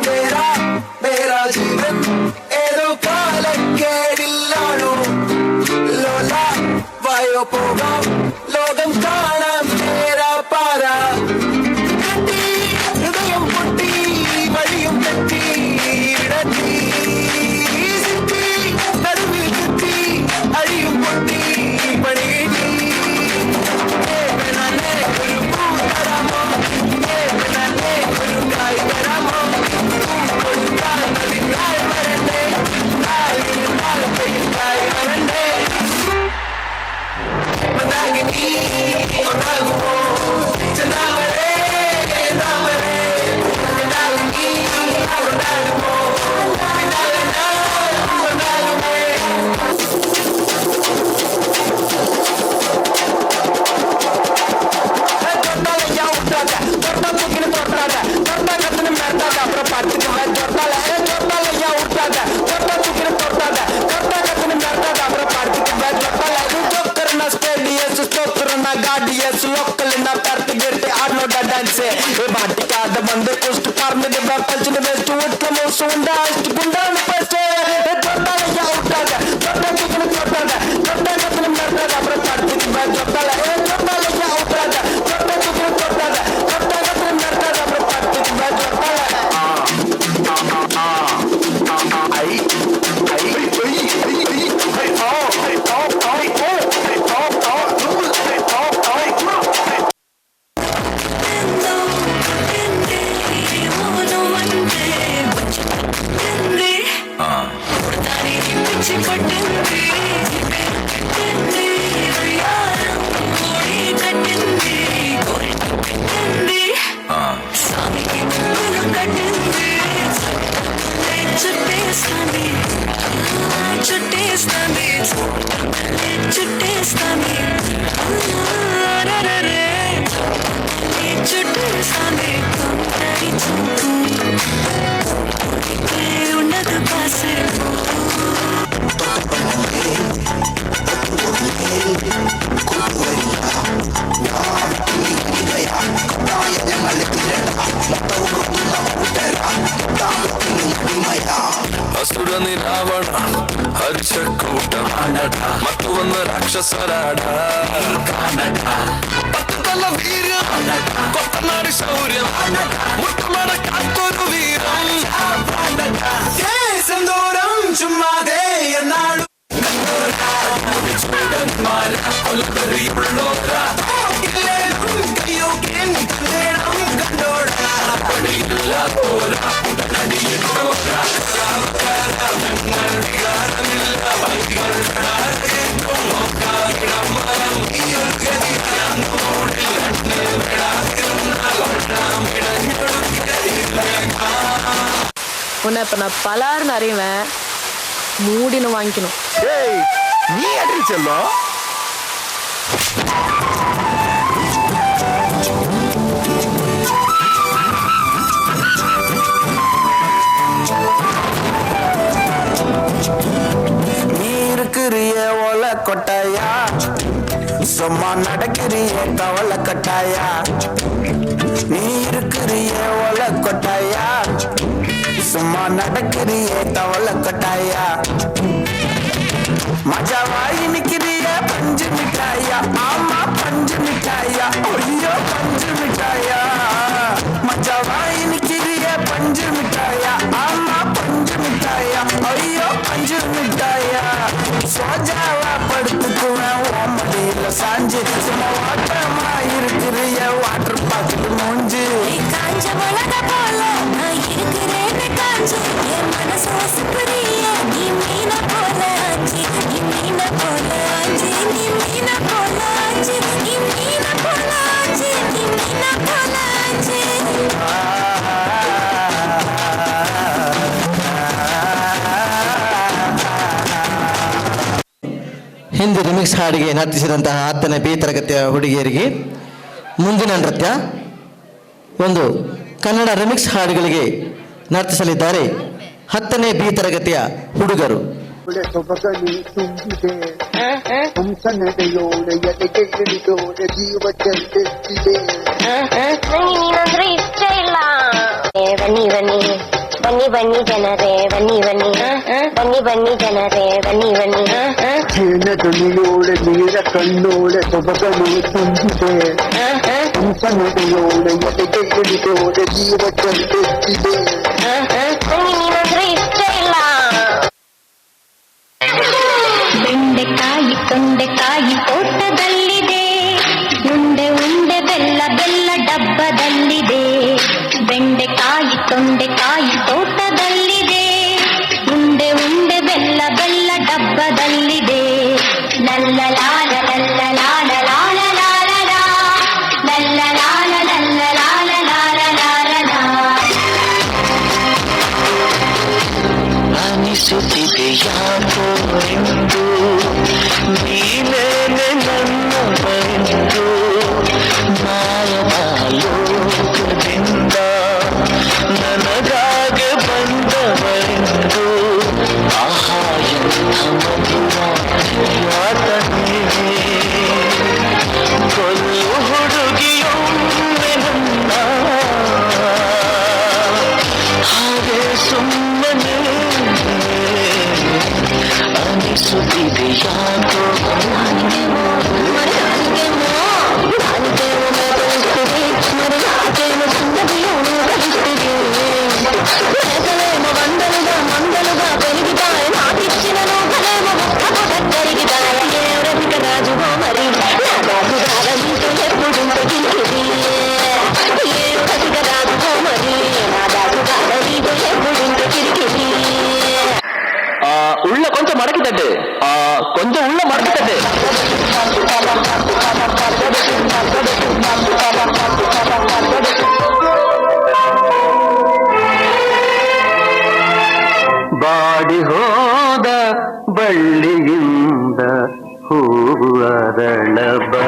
തേരാ മേരാ ജീവൻ ഏതോ കാലക്കേടില്ലാണോ, ലോല വായോ പോകാം ലോകം കാണാം തേരാ പാരാ. കെട്ടി ഹൃദയം പൊട്ടി വഴിയും തെറ്റി വിടത്തി സിറ്റി നടുവിൽ കുത്തി അഴിയും പൊട്ടി പണികിട്ടി. ഒരു പൂ തരാമോ, ഒരു കായ് തരാമോ, കൊടുത്താൽ നദിനാൾ വരണ്ടേ, നാൾ പെയ്യുന്നായി വരണ്ടേ. മന്ദാകിനി ഒന്നാകുമോ ചെന്നാമരേ താമരേ, മന്ദാകിനി ഒന്നാകുമോ ഒന്നാകുമേ. ಬಂದೆ ಕುಷ್ಟು ಫಾರ್ಮಿಗೆ ಪಲ್ಚಿನ ಬೆಸ್ಟ್ ಉಟ್ಲ ಮೂಸು ಉಂಡ ಅಷ್ಟು ಗುಂಡಾನು ಪಸ್ಟೆ. ದೊಡ್ಡಯ್ಯ ಹುಟ್ಟಾಗ ದೊಡ್ಡ ಚಿಕ್ಕನ ದೊಡ್ಡಾಗ ದೊಡ್ಡ ಕತ್ತನ ಮೆರ್ದಾಗ ಅப்புறம் படுத்துக்கு ದೊಡ್ಡಲ್ಲ. ಏ ದೊಡ್ಡಯ್ಯ ಹುಟ್ಟಾಗ ದೊಡ್ಡ ಚಿಕ್ಕನ ದೊಡ್ಡಾಗ ದೊಡ್ಡ ಕತ್ತನ ಮೆರ್ದಾಗ ಅப்புறம் படுத்துக்கு ದೊಡ್ಡಲ್ಲ. I I I I I ಆ ಆ ಆ ಆ ಆ ಆ ಆ ಆ. ോ. చుట్టేస్తాంది అరెరెరే, నీ చుట్టేస్తాంది తుంటరి చూపు ఊరికే ఉండదు కాసేపు. അസുരനി രാവണ ഹരിശക്കൂട്ടം മത്തുവന്ന രാക്ഷസരാട പത്തുതല വീര്യം കൊത്തനാട് ശൗര്യം മുട്ടമട കാത്തൊരു വീരം ദേശം ചുമ്മാതെ എന്നാളും உன்னை இப்ப நான் பலாருன்னு அறிவேன், மூடின்னு வாங்கிக்கணும். ஏய், நீ அடி செல்லம். நீ இருக்கிறிய ஓல கொட்டாயா, சும்மா நடக்கிறிய கவலை கட்டாயா. நீ இருக்கிறிய ஓல கொட்டாயா, சும்மா நடக்கிறிய தவளை கொட்டாயா. மஜாவாயி நிக்கிறிய பஞ்சு மிட்டாயா, ஆமா பஞ்சு மிட்டாயா, ஐயோ பஞ்சு மிட்டாயா. மஜாவாயி நிக்கிறிய பஞ்சு மிட்டாயா, ஆமா பஞ்சு மிட்டாயா, ஐயோ பஞ்சு மிட்டாயா. சோஜாவா படுத்துக்குவேன் ஓமடியில சாஞ்சு, சும்மா வாட்டமா இருக்கிறிய வாட்டர் பாக்கெட் மூஞ்சி. காஞ்ச மிளகா போல நான் இருக்கிறேன்னு காஞ்சு, என் மனசு ஒசுக்குறிய நீ மீன போல ஆஞ்சி, நீ மீன போல ஆஞ்சி, நீ மீன போல ஆஞ்சி, நீ மீன போல ஆஞ்சி, நீ மீன போல ஆஞ்சி. ಹಿಂದಿ ರಿಮಿಕ್ಸ್ ಹಾಡಿಗೆ ನರ್ತಿಸಿದಂತಹ 10ನೇ ಬಿ ತರಗತಿಯ ಹುಡುಗಿಯರಿಗೆ ಮುಂದಿನ ನೃತ್ಯ ಒಂದು ಕನ್ನಡ ರಿಮಿಕ್ಸ್ ಹಾಡುಗಳಿಗೆ ನರ್ತಿಸಲಿದ್ದಾರೆ 10ನೇ ಬಿ ತರಗತಿಯ ಹುಡುಗರು. ಸೊಬಗಲು ತುಂಬಿದೆ, ಹಂಸನಡೆಯೋಳ ಎದೆಗೆ ಇಳಿದೋಳ ಜೀವ ಚೆಲ್ಲೆತ್ತಿದೆ. ನೀನಂದ್ರೆ ಇಷ್ಟ ಇಲ್ಲ. ಬನ್ನಿ ಬನ್ನಿ ಬನ್ನಿ ಬನ್ನಿ ಜನರೇ, ಬನ್ನಿ ಬನ್ನಿ ಬನ್ನಿ ಬನ್ನಿ ಜನರೇ, ಬನ್ನಿ ಬನ್ನಿ. ಜೇನ ಧ್ವನಿಯೋಳ ನೀರ ಕಣ್ಣೋಳ ಸೊಬಗಲು ತುಂಬಿದೆ, ಹಂಸನಡೆಯೋಳ ಎದೆಗೆ ಇಳಿದೋಳ ಜೀವ ಚೆಲ್ಲೆತ್ತಿದೆ. ನೀನಂದ್ರೆ ಇಷ್ಟ ಇಲ್ಲ. ಬೆಂಡೆಕಾಯಿ ತೊಂಡೆಕಾಯಿ ತೋಟದಲ್ಲಿದೆ, ಉಂಡೆ ಉಂಡೆ ಬೆಲ್ಲ ಬೆಲ್ಲ ಡಬ್ಬದಲ್ಲಿದೆ. ಬೆಂಡೆಕಾಯಿ ತೊಂಡೆಕಾಯಿ ತೋಟದಲ್ಲಿದೆ, ಉಂಡೆ ಉಂಡೆ ಬೆಲ್ಲ ಬೆಲ್ಲ ಡಬ್ಬದಲ್ಲಿದೆ. ಲಲ್ಲ ಲಾಲ ಲಲ್ಲ ಲಾಲ ಲಾಲ ಲಾಲ ಲಾ, ಲಲ್ಲ ಲಾಲ ಲಲ್ಲ ಲಾಲ ಲಾಲ ಲಾಲ ಲಾ. ಅನಿಸುತ್ತಿದೆ ಯಾಕೋ ಎಂದು ನೀನೇನೆ ನನ್ನ ಬಂದು, ಮಾಯದ ಲೋಕದಿಂದ ನನಗಾಗೆ ಬಂದವರೆಂದು. ಆಹಾ ಎಂಥ ಮಧುರ ಯಾತನೆ, ಕೊಲ್ಲು ಹುಡುಗಿಯೊಮ್ಮೆ ನನ್ನ ಹಾಗೆ ಸುಮ್ಮನೆ. ಅನಿಸುತ್ತಿದೆ ಯಾಕೋ మందలుగా పెరిగితాయి, నాకిచ్చిన నూకలేమో ఒక్క కరిగితాయి. ಹೂವು ಅರಳಬಲ್ಲದೆ.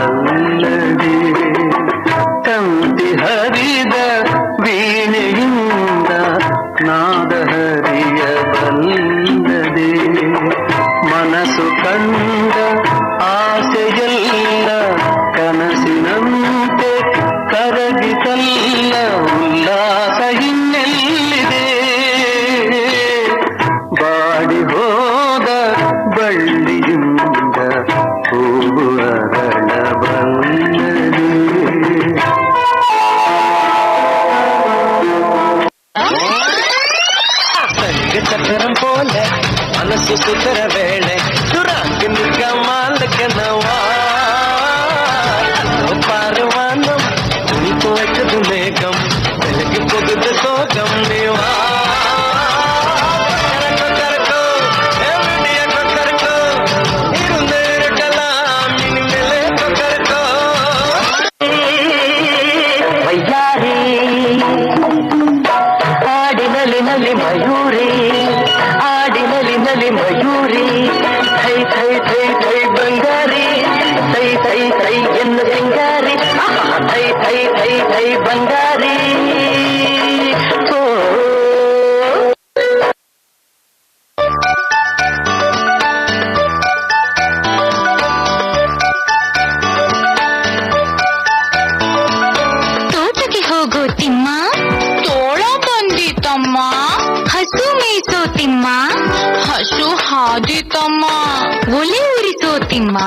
ತಂತಿ ಹರಿದ ವೀಣೆಯಿಂದ ನಾದ ಹರಿಯಬಲ್ಲದೆ. ಮನಸ್ಸು ಕಂಡ ಆಸೆಯಲ್ಲ ಕನಸಿನಂತೆ ಕರಗಿತಲ್ಲ, ಉಲ್ಲಾಸ ಇನ್ನೆಲ್ಲಿದೆ? ಬಾಡಿ ಹೋದ ಬಳ್ಳಿಯಿಂದ ಹೂವು ಅರಳಬಲ್ಲದೆ. சக்கரம் போல மனசு சுத்தர வேளை சுராக்கு நிக்க மாலுக்கனவா. அதோ பாரு வானம் துணி துவைக்குது மேகம், விலகி போகுது சோகம். நீ வா. கொக்கரக்கோ, விடிய கொக்கரக்கோ, இருந்து இருக்கலாம் இனிமேலே கொக்கரக்கோ. ವೈಯಾರಿ ಆಡಿನಲಿ ನಲಿ ಮಯೂರಿ, ಆಡಿನಲಿ ನಲಿ ಮಯೂರಿ, ಥೈ ಥೈ ಥೈ ಥೈ ಬಂಗಾರಿ, ಥೈ ಥೈ ಥೈ ಎನ್ನ ಸಿಂಗಾರಿ, ಆಹಾ, ಥೈ ಥೈ ಥೈ ಥೈ ಬಂಗಾರಿ. ಓ ತೋಟಕ್ಕೆ ಹೋಗೋ ತಿಮ್ಮ, ತೋಳ ಬಂದಿತಮ್ಮ. ಹಸು ಮೇಯ್ಸೋ ತಿಮ್ಮ, ಹಸು ಹಾದಿತಮ್ಮ. ಒಲೆ ಉರಿಸೋ ತಿಮ್ಮ,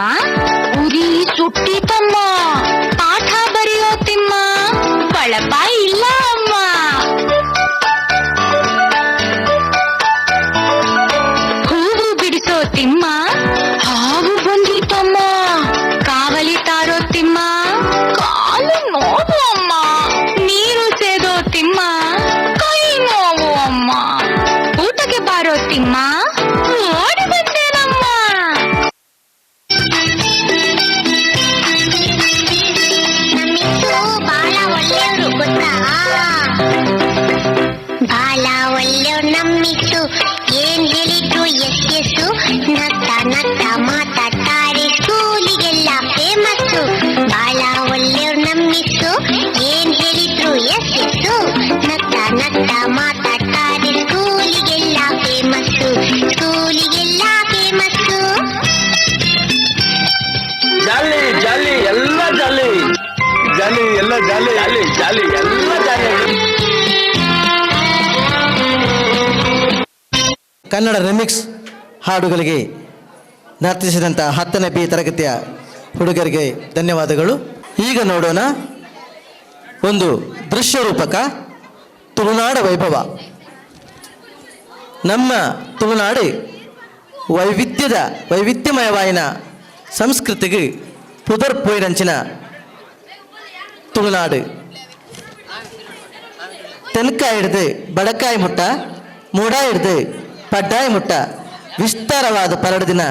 ಉರಿ ಸುಟ್ಟಿತಮ್ಮ. ಪಾಠ ಬರೆಯೋ ತಿಮ್ಮ, ಬಳಪ ಇಲ್ಲ ಅಮ್ಮ. ಹೂವು ಬಿಡಿಸೋ ತಿಮ್ಮ, ಹಾವು ಬಂದಿತಮ್ಮ. ಕಾವಲಿ ತಾರೋ ತಿಮ್ಮ, ಕಾಲು ನೋವು ಅಮ್ಮ. ನೀರು ಸೇದೋ ತಿಮ್ಮ, ಕೈ ನೋವು ಅಮ್ಮ. ಊಟಕ್ಕೆ ಬಾರೋ ತಿಮ್ಮ, ಓಡಿ ಬಂದೇನಮ್ಮ. ನಮ್ಮಿತ್ತು ಬಹಳ ಒಳ್ಳೆಯವರು ಗೊತ್ತಾ? ಬಹಳ ಒಳ್ಳೆಯವ್ರು ನಮ್ಮಿತ್ತು. ಏನ್ ಹೇಳಿದ್ರು ಎಸ್ ಎಸ್ಸು, ನಗ್ತಾ ನಗ್ತಾ ಮಾತಾಡ್ತಾರೆ, ಸ್ಕೂಲಿಗೆಲ್ಲ ಫೇಮಸ್ಸು. ಬಹಳ ಒಳ್ಳೆಯವ್ರು ನಮ್ಮಿತ್ತು. ಏನ್ ಹೇಳಿದ್ರು ಎಸ್ ಎಸ್ಸು, ನಗ್ತಾ ನಗ್ತಾ ಮಾತಾಡ್ತಾರೆ, ಸ್ಕೂಲಿಗೆಲ್ಲ ಫೇಮಸ್ಸು, ಸ್ಕೂಲಿಗೆಲ್ಲ ಫೇಮಸ್ಸು. ಜಾಲಿ ಜಾಲಿ ಎಲ್ಲ ಜಾಲಿ ಜಾಲಿ ಎಲ್ಲ ಜಾಲಿ ಜಾಲಿ ಜಾಲಿ ಎಲ್ಲ ಜಾಲಿ. ಕನ್ನಡ ರಿಮಿಕ್ಸ್ ಹಾಡುಗಳಿಗೆ ನರ್ತಿಸಿದಂಥ 10ನೇ ಬಿ ತರಗತಿಯ ಹುಡುಗರಿಗೆ ಧನ್ಯವಾದಗಳು. ಈಗ ನೋಡೋಣ ಒಂದು ದೃಶ್ಯ ರೂಪಕ, ತುಳುನಾಡ ವೈಭವ. ನಮ್ಮ ತುಳುನಾಡು ವೈವಿಧ್ಯದ ವೈವಿಧ್ಯಮಯವಾಯಿನ ಸಂಸ್ಕೃತಿಗೆ ಪುದರ್ ಪೋಯಿರಂಚಿನ ತುಳುನಾಡು. ತೆನ್ಕಾಯಿ ಹಿಡ್ದು ಬಡಕಾಯಿ ಮುಟ್ಟ, ಮೂಡಾಯಿ ಹಿಡ್ದು ಪಡ್ಡಾಯಿ ಮುಟ್ಟ ವಿಸ್ತಾರವಾದ ಪರಡದಿನ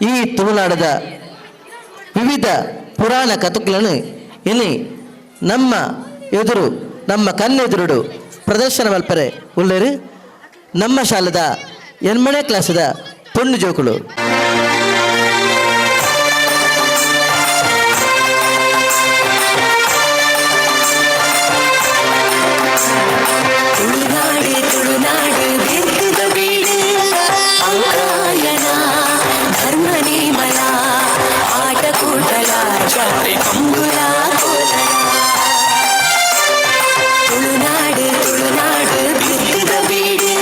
ಈ ತುಳುನಾಡದ ವಿವಿಧ ಪುರಾಣ ಕಥೆಗಳನ್ನು ಇನ್ನು ನಮ್ಮ ಎದುರು, ನಮ್ಮ ಕಣ್ಣೆದುರುಡು ಪ್ರದರ್ಶನ ಮಲ್ಪರೆ ಉಳ್ಳೇರು ನಮ್ಮ ಶಾಲೆದ 8ನೇ ಕ್ಲಾಸದ ಪೊಣ್ಣು ಜೋಕುಳು. ತುಳುನಾಡು ತುಳುನಾಡು ಬೆತ್ತದ ಬೀಡು, ಅಂಕಾಯನ ಧರ್ಮ ನೇಮಲ, ಆಟ ಕೂಟಲ ಜಾತ್ರೆ ಕಂಬುಲ ಕೋಲಲ. ತುಳುನಾಡು ತುಳುನಾಡು ಬೆತ್ತದ ಬೀಡು,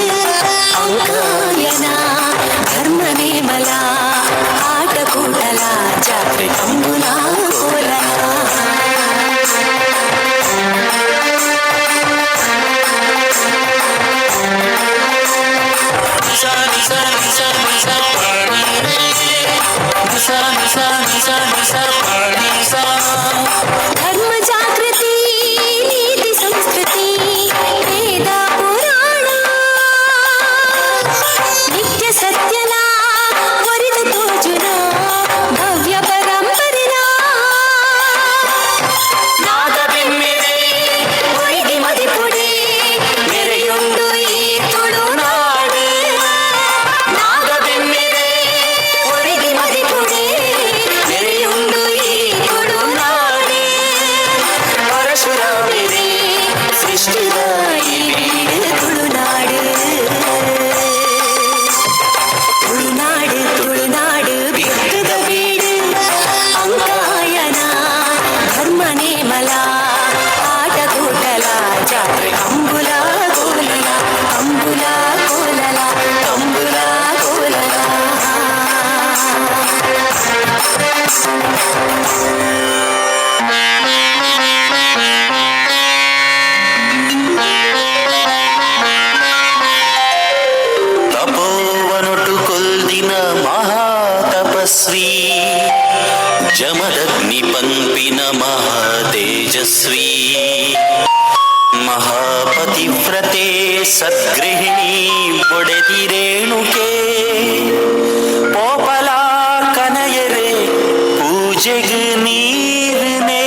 ಅಂಕಾಯನ ಧರ್ಮ ನೇಮಲ, Jamadagni ಪನ್ಪಿನ ಮಹಾ ತೇಜಸ್ವಿ ಮಹಾಪತಿವ್ರತೆ ಸದ್ಗೃಹಿಣಿ ಬೊಡೆದಿರೇಣುಕೆ ಪೋಪಲಾ ಕನಯರೆ ಪೂಜೆಗ್ ನೀರ್ನೇ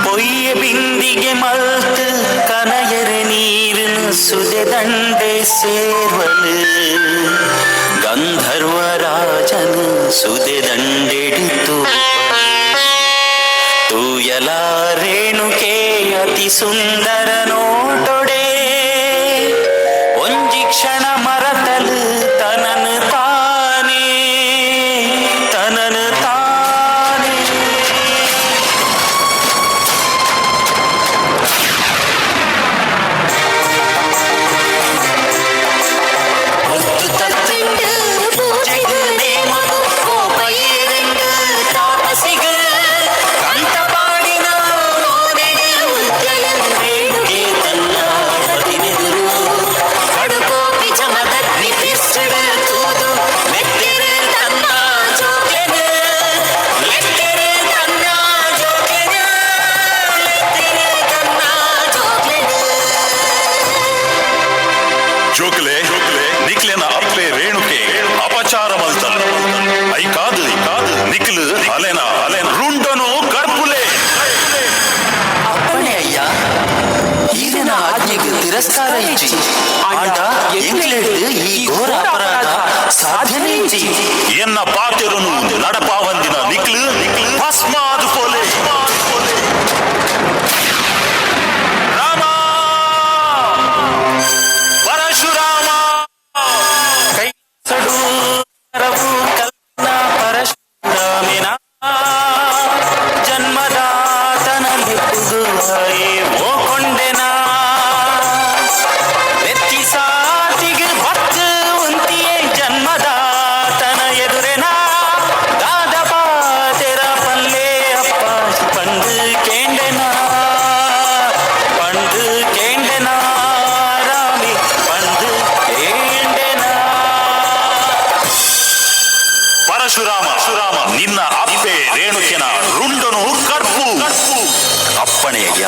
ಪೊಯ್ಯ ಬಿಂದಿಗೆ ಮಲ್ತ್ ಕನಯರೆ ನೀರಿನ ಸುದೆ ದಂಡೆ ಸೇರ್ವಲು ಗಂಧರ್ವ ರಾಜನ ಸುದೆ ದಂಡೆಡಿತು ತೂಯಲ ರೇಣುಕೆ ಅತಿ ಸುಂದರ ನೋಟೊಡೆ ಒಂಜಿ ಕ್ಷಣ ಮರತಲು ತನನು ತಾನೇ ತನನು ತಾನೇ. ಮುತ್ತು ತತ್ತುಂಡು ಪೂಜೆಗು ನೇಮಗು ಕೋಪ ಏರೆಂಡು ತಾಪಸಿಗು ಕಂತ ಪಾಡಿನ ಮೋನೆಗೆ ಉಜ್ಜಲನು ರೇಣುಕೆ ತನ್ನ ಪತಿನೆದುರು ಕಡುಕೋಪಿ ಜಮದಗ್ನಿ ಬಿರ್ಸುಡು ತೂದು ಮೆತ್ತಿರು ತನ್ನ ಜೋಗ್ಲೆನು ಲೆತ್ತಿರು ತನ್ನ ಜೋಗ್ಲೆನು ಲೆತ್ತಿರು ತನ್ನ ಜೋಗ್ಲೆನು. ಜೋಕ್ಲೆ ನಿಕ್ಲೆನ ಅಪ್ಲೆ ರೇಣುಕೆ ಅಪಚಾರ ಮಲ್ತ I ಕಾದು ನಿಕ್ಲು ಅಲೆನ ಅಲೆನ ರುಂಡನು ಕರ್ಪುಲೆ. ಅಪ್ಪಣೆ ಅಯ್ಯ, ಈರಿನ ಆಜ್ಞೆಗೆ ತಿರಸ್ಕಾರ ಇಚ್ಚಿ ಆಂಡ ಎಂಗ್ಲೆಡ್ ಈ ಘೋರ ಅಪರಾಧ ಸಾಧ್ಯನೇ ಇಚ್ಚಿ. ಎನ್ನ ಪಾತೆರುನು ನಡಪಾವಂದಿನ ನಿಕ್ಲು ಭಸ್ಮಾದು ಪೋಲೆ. ರಾಮ ಪರಶುರಾಮ ಕೈಸಡು ಕರವು ಕಲ್ನ ಪರಶುರಾಮಿನ ಜನ್ಮದಾತನ ಮೆಪ್ಪುಗುವಾಯೇ ಓ ಕೊಂಡೆನಾ ನೆತ್ತಿ ಸಾತಿಗೆ ಬತ್ತು ಉಂತಿಯೇ ಜನ್ಮದಾತನ ಎದುರೆನಾ ದಾದ ಪಾತೆರ ಪಲ್ಲೆ ಅಪ್ಪ ಪಂಡು ಕೇಂಡೆನಾ ಪಂಡು ಕೇಂಡೆನಾ ರಾಮಿ ಪಂಡು ಕೇಂಡೆನಾ. ಪರಶುರಾಮ ನಿನ್ನ ಅಪ್ಪೆ ರೇಣುಕೆನ ರುಂಡನು ಕರ್ಪು. ಅಪ್ಪಣೆಯ.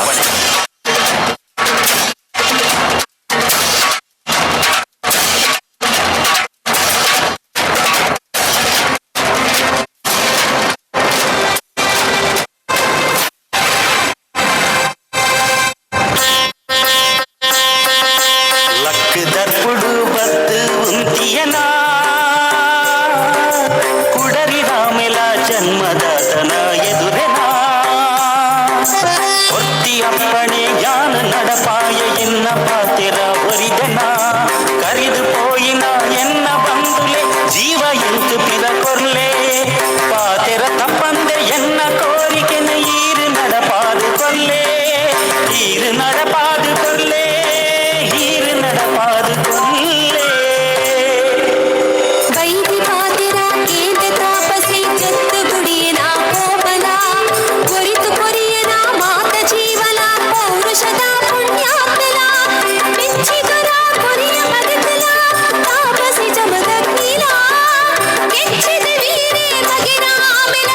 ಲಕ್ ದರ್ಪುಡು ಬತ್ತು ಉಂತಿಯನ ಕುಡರಿ ರಾಮೆಲ ಜನ್ಮದಾತನ ಎದುರೆನ ಒತ್ತಿ ಅಪ್ಪಣೆ ಯಾನ ನಡಪಾಯ ಎನ್ನ ಪಾತೆರ ಒರಿದನ ಕರಿದು ಪೋಯಿನ ಎನ್ನ ಬಂದುಲೆ ಜೀವ ಎಂತು ಪಿರ ಕೊರ್ಲೆ ಪಾತೆರ ತಪ್ಪಂದೆ ಎನ್ನ ಕೋರಿಕೆನ ಈರು ನಡಪಾದು ಕೊಲ್ಲೆ ಈರು ನಡಪಾದು ಕೊಲ್ಲೆ ಈರು ನಡಪಾದು ಕೊಲ್ಲೆ. ವೈದಿ ಪಾತಿರ ಕೇಂದ್ರ ತಾಪಸಿ ಜತ್ತು ಗುಡಿಯನ ಕೋಮಲ ಕೊರಿತು ಕೊರಿಯನ ಮಾತ ಜೀವನ ಪೌರುಷದ ಪುಣ್ಯಾತ್ಮಲ ಮೆಚ್ಚಿಗರ ಕೊರಿಯ ಮಗತಲ ತಾಪಸಿ ಜಮದಗ್ನಿಲ ಕೆಚ್ಚಿದ ವೀರೇ ಮಗಿನ ಆಮೆನ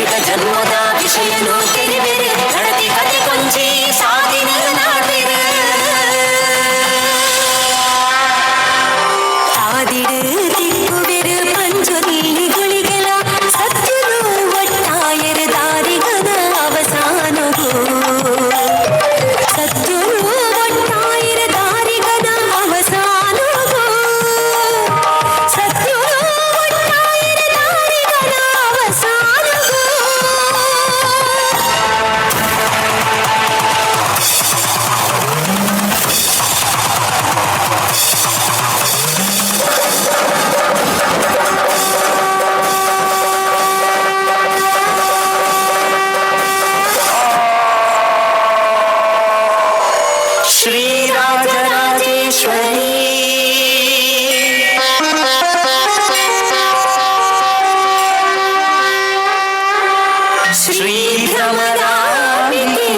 ಕರಿತ ಜನ್ಮದ ವಿಷಯನು ಕೆರಿವೆರು ನಡತಿ ಕತೆ ಕೊಂಚಿ ಸಾದಿನ ನಾಡ್ವೆರು ತಾದಿಡು ತಿಕ್ಕುವೆರು ಪಂಜುರ್ಲಿ ಗುಳಿಗೆಲ ಸತ್ಯನು ಒಟ್ಟಾಯರು ದಾರಿಗನ ಅವಸಾನಗು ಸತ್ಯನು ಒಟ್ಟಾಯರು ದಾರಿಗನ ಅವಸಾನಗು ಸತ್ಯನು ಒಟ್ಟಾಯರು ದಾರಿಗನ ಅವಸಾನಗು. ಶ್ರೀರಾಜರಾಜೇಶ್ವರಿ ಶ್ರೀ ಭ್ರಮರಾಂಬಿಕೆ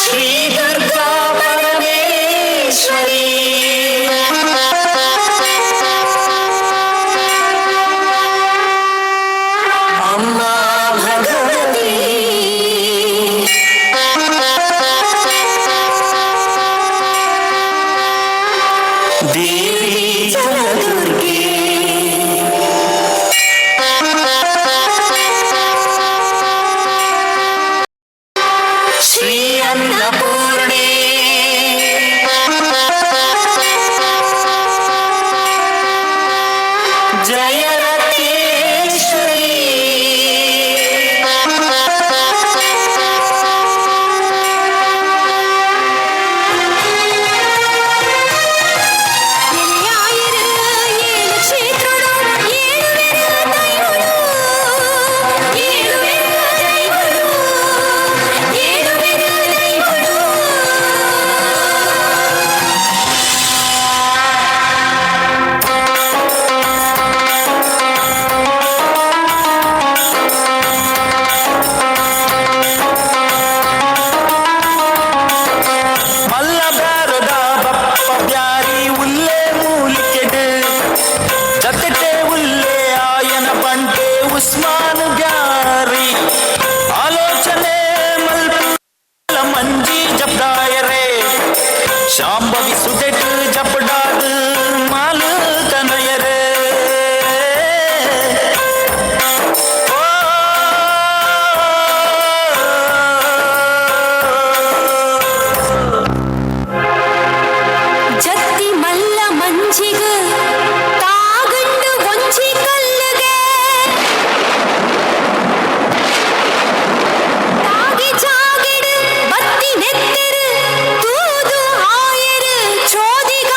ಶ್ರೀ ದುರ್ಗಾ ಪರಮೇಶ್ವರಿ ಅಮ್ಮ ಭಗವತಿ ದೇವಿ ಜಲದುರ್ಗೆ ಶ್ರೀ ಅನ್ನಪೂರ್ಣೆ ಜಯ ರತ್ನೇಶ್ವರಿ ಎಲೆಯಾಯಿರು ಏಳು ಕ್ಷೇತ್ರಡು ಏಳುವೆರು ದೈವಳು ಏಳುವೆರು ದೈವಳು ಏಳುವೆರು ದೈವಳು. ಮಲ್ಲ ಬ್ಯಾರದ ಬಪ್ಪ ಬ್ಯಾರಿ ಉಲ್ಲೆ ಮೂಲಿಕೆಡು ಜತೆಟೆ ಉಲ್ಲೆ ಆಯನ ಬಂಟೆ ಉಸ್ಮಾನ್ ಬ್ಯಾರಿ ಆಲೋಚನೆ ಮಲ್ಪ ಮಂಜಿ ಜಬ್ದಾಯರೆ ಶಾಂಭವಿ ಸುದೆಟ್ ಜಪಡಾದ ಮಾಲು ಕನಯರೆ ಜತ್ತಿ ಮಲ್ಲ ಮಂಜಿಗ ತಾಗಂಡು ಒಂಜಿ ಕಲ್ಲುಗೆ ತಾಗಿ ಜಾಗಿಡು ಬತ್ತಿ ನೆತ್ತೆರು ತೂದು ಆಯರು ಚೋದಿಗ.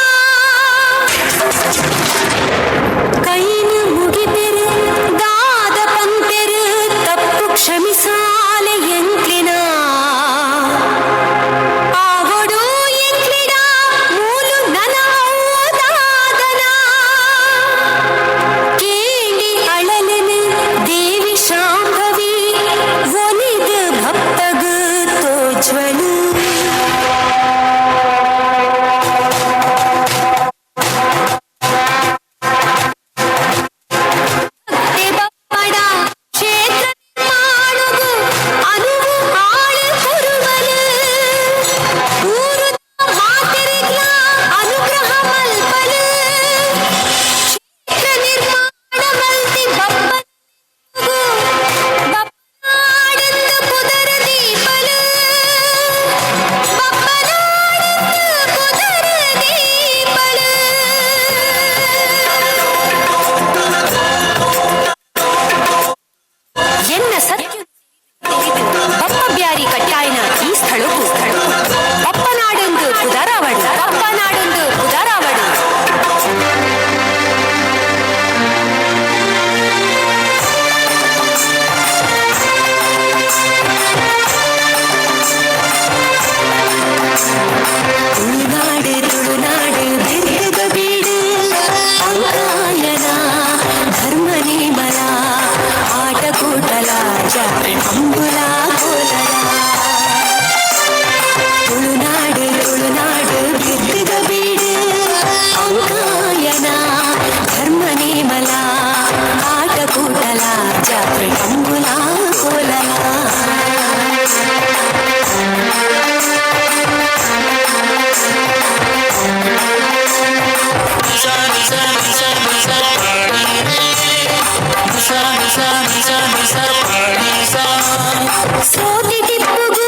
ಸೋತಿ ಟಿಪ್ಪುಗೂ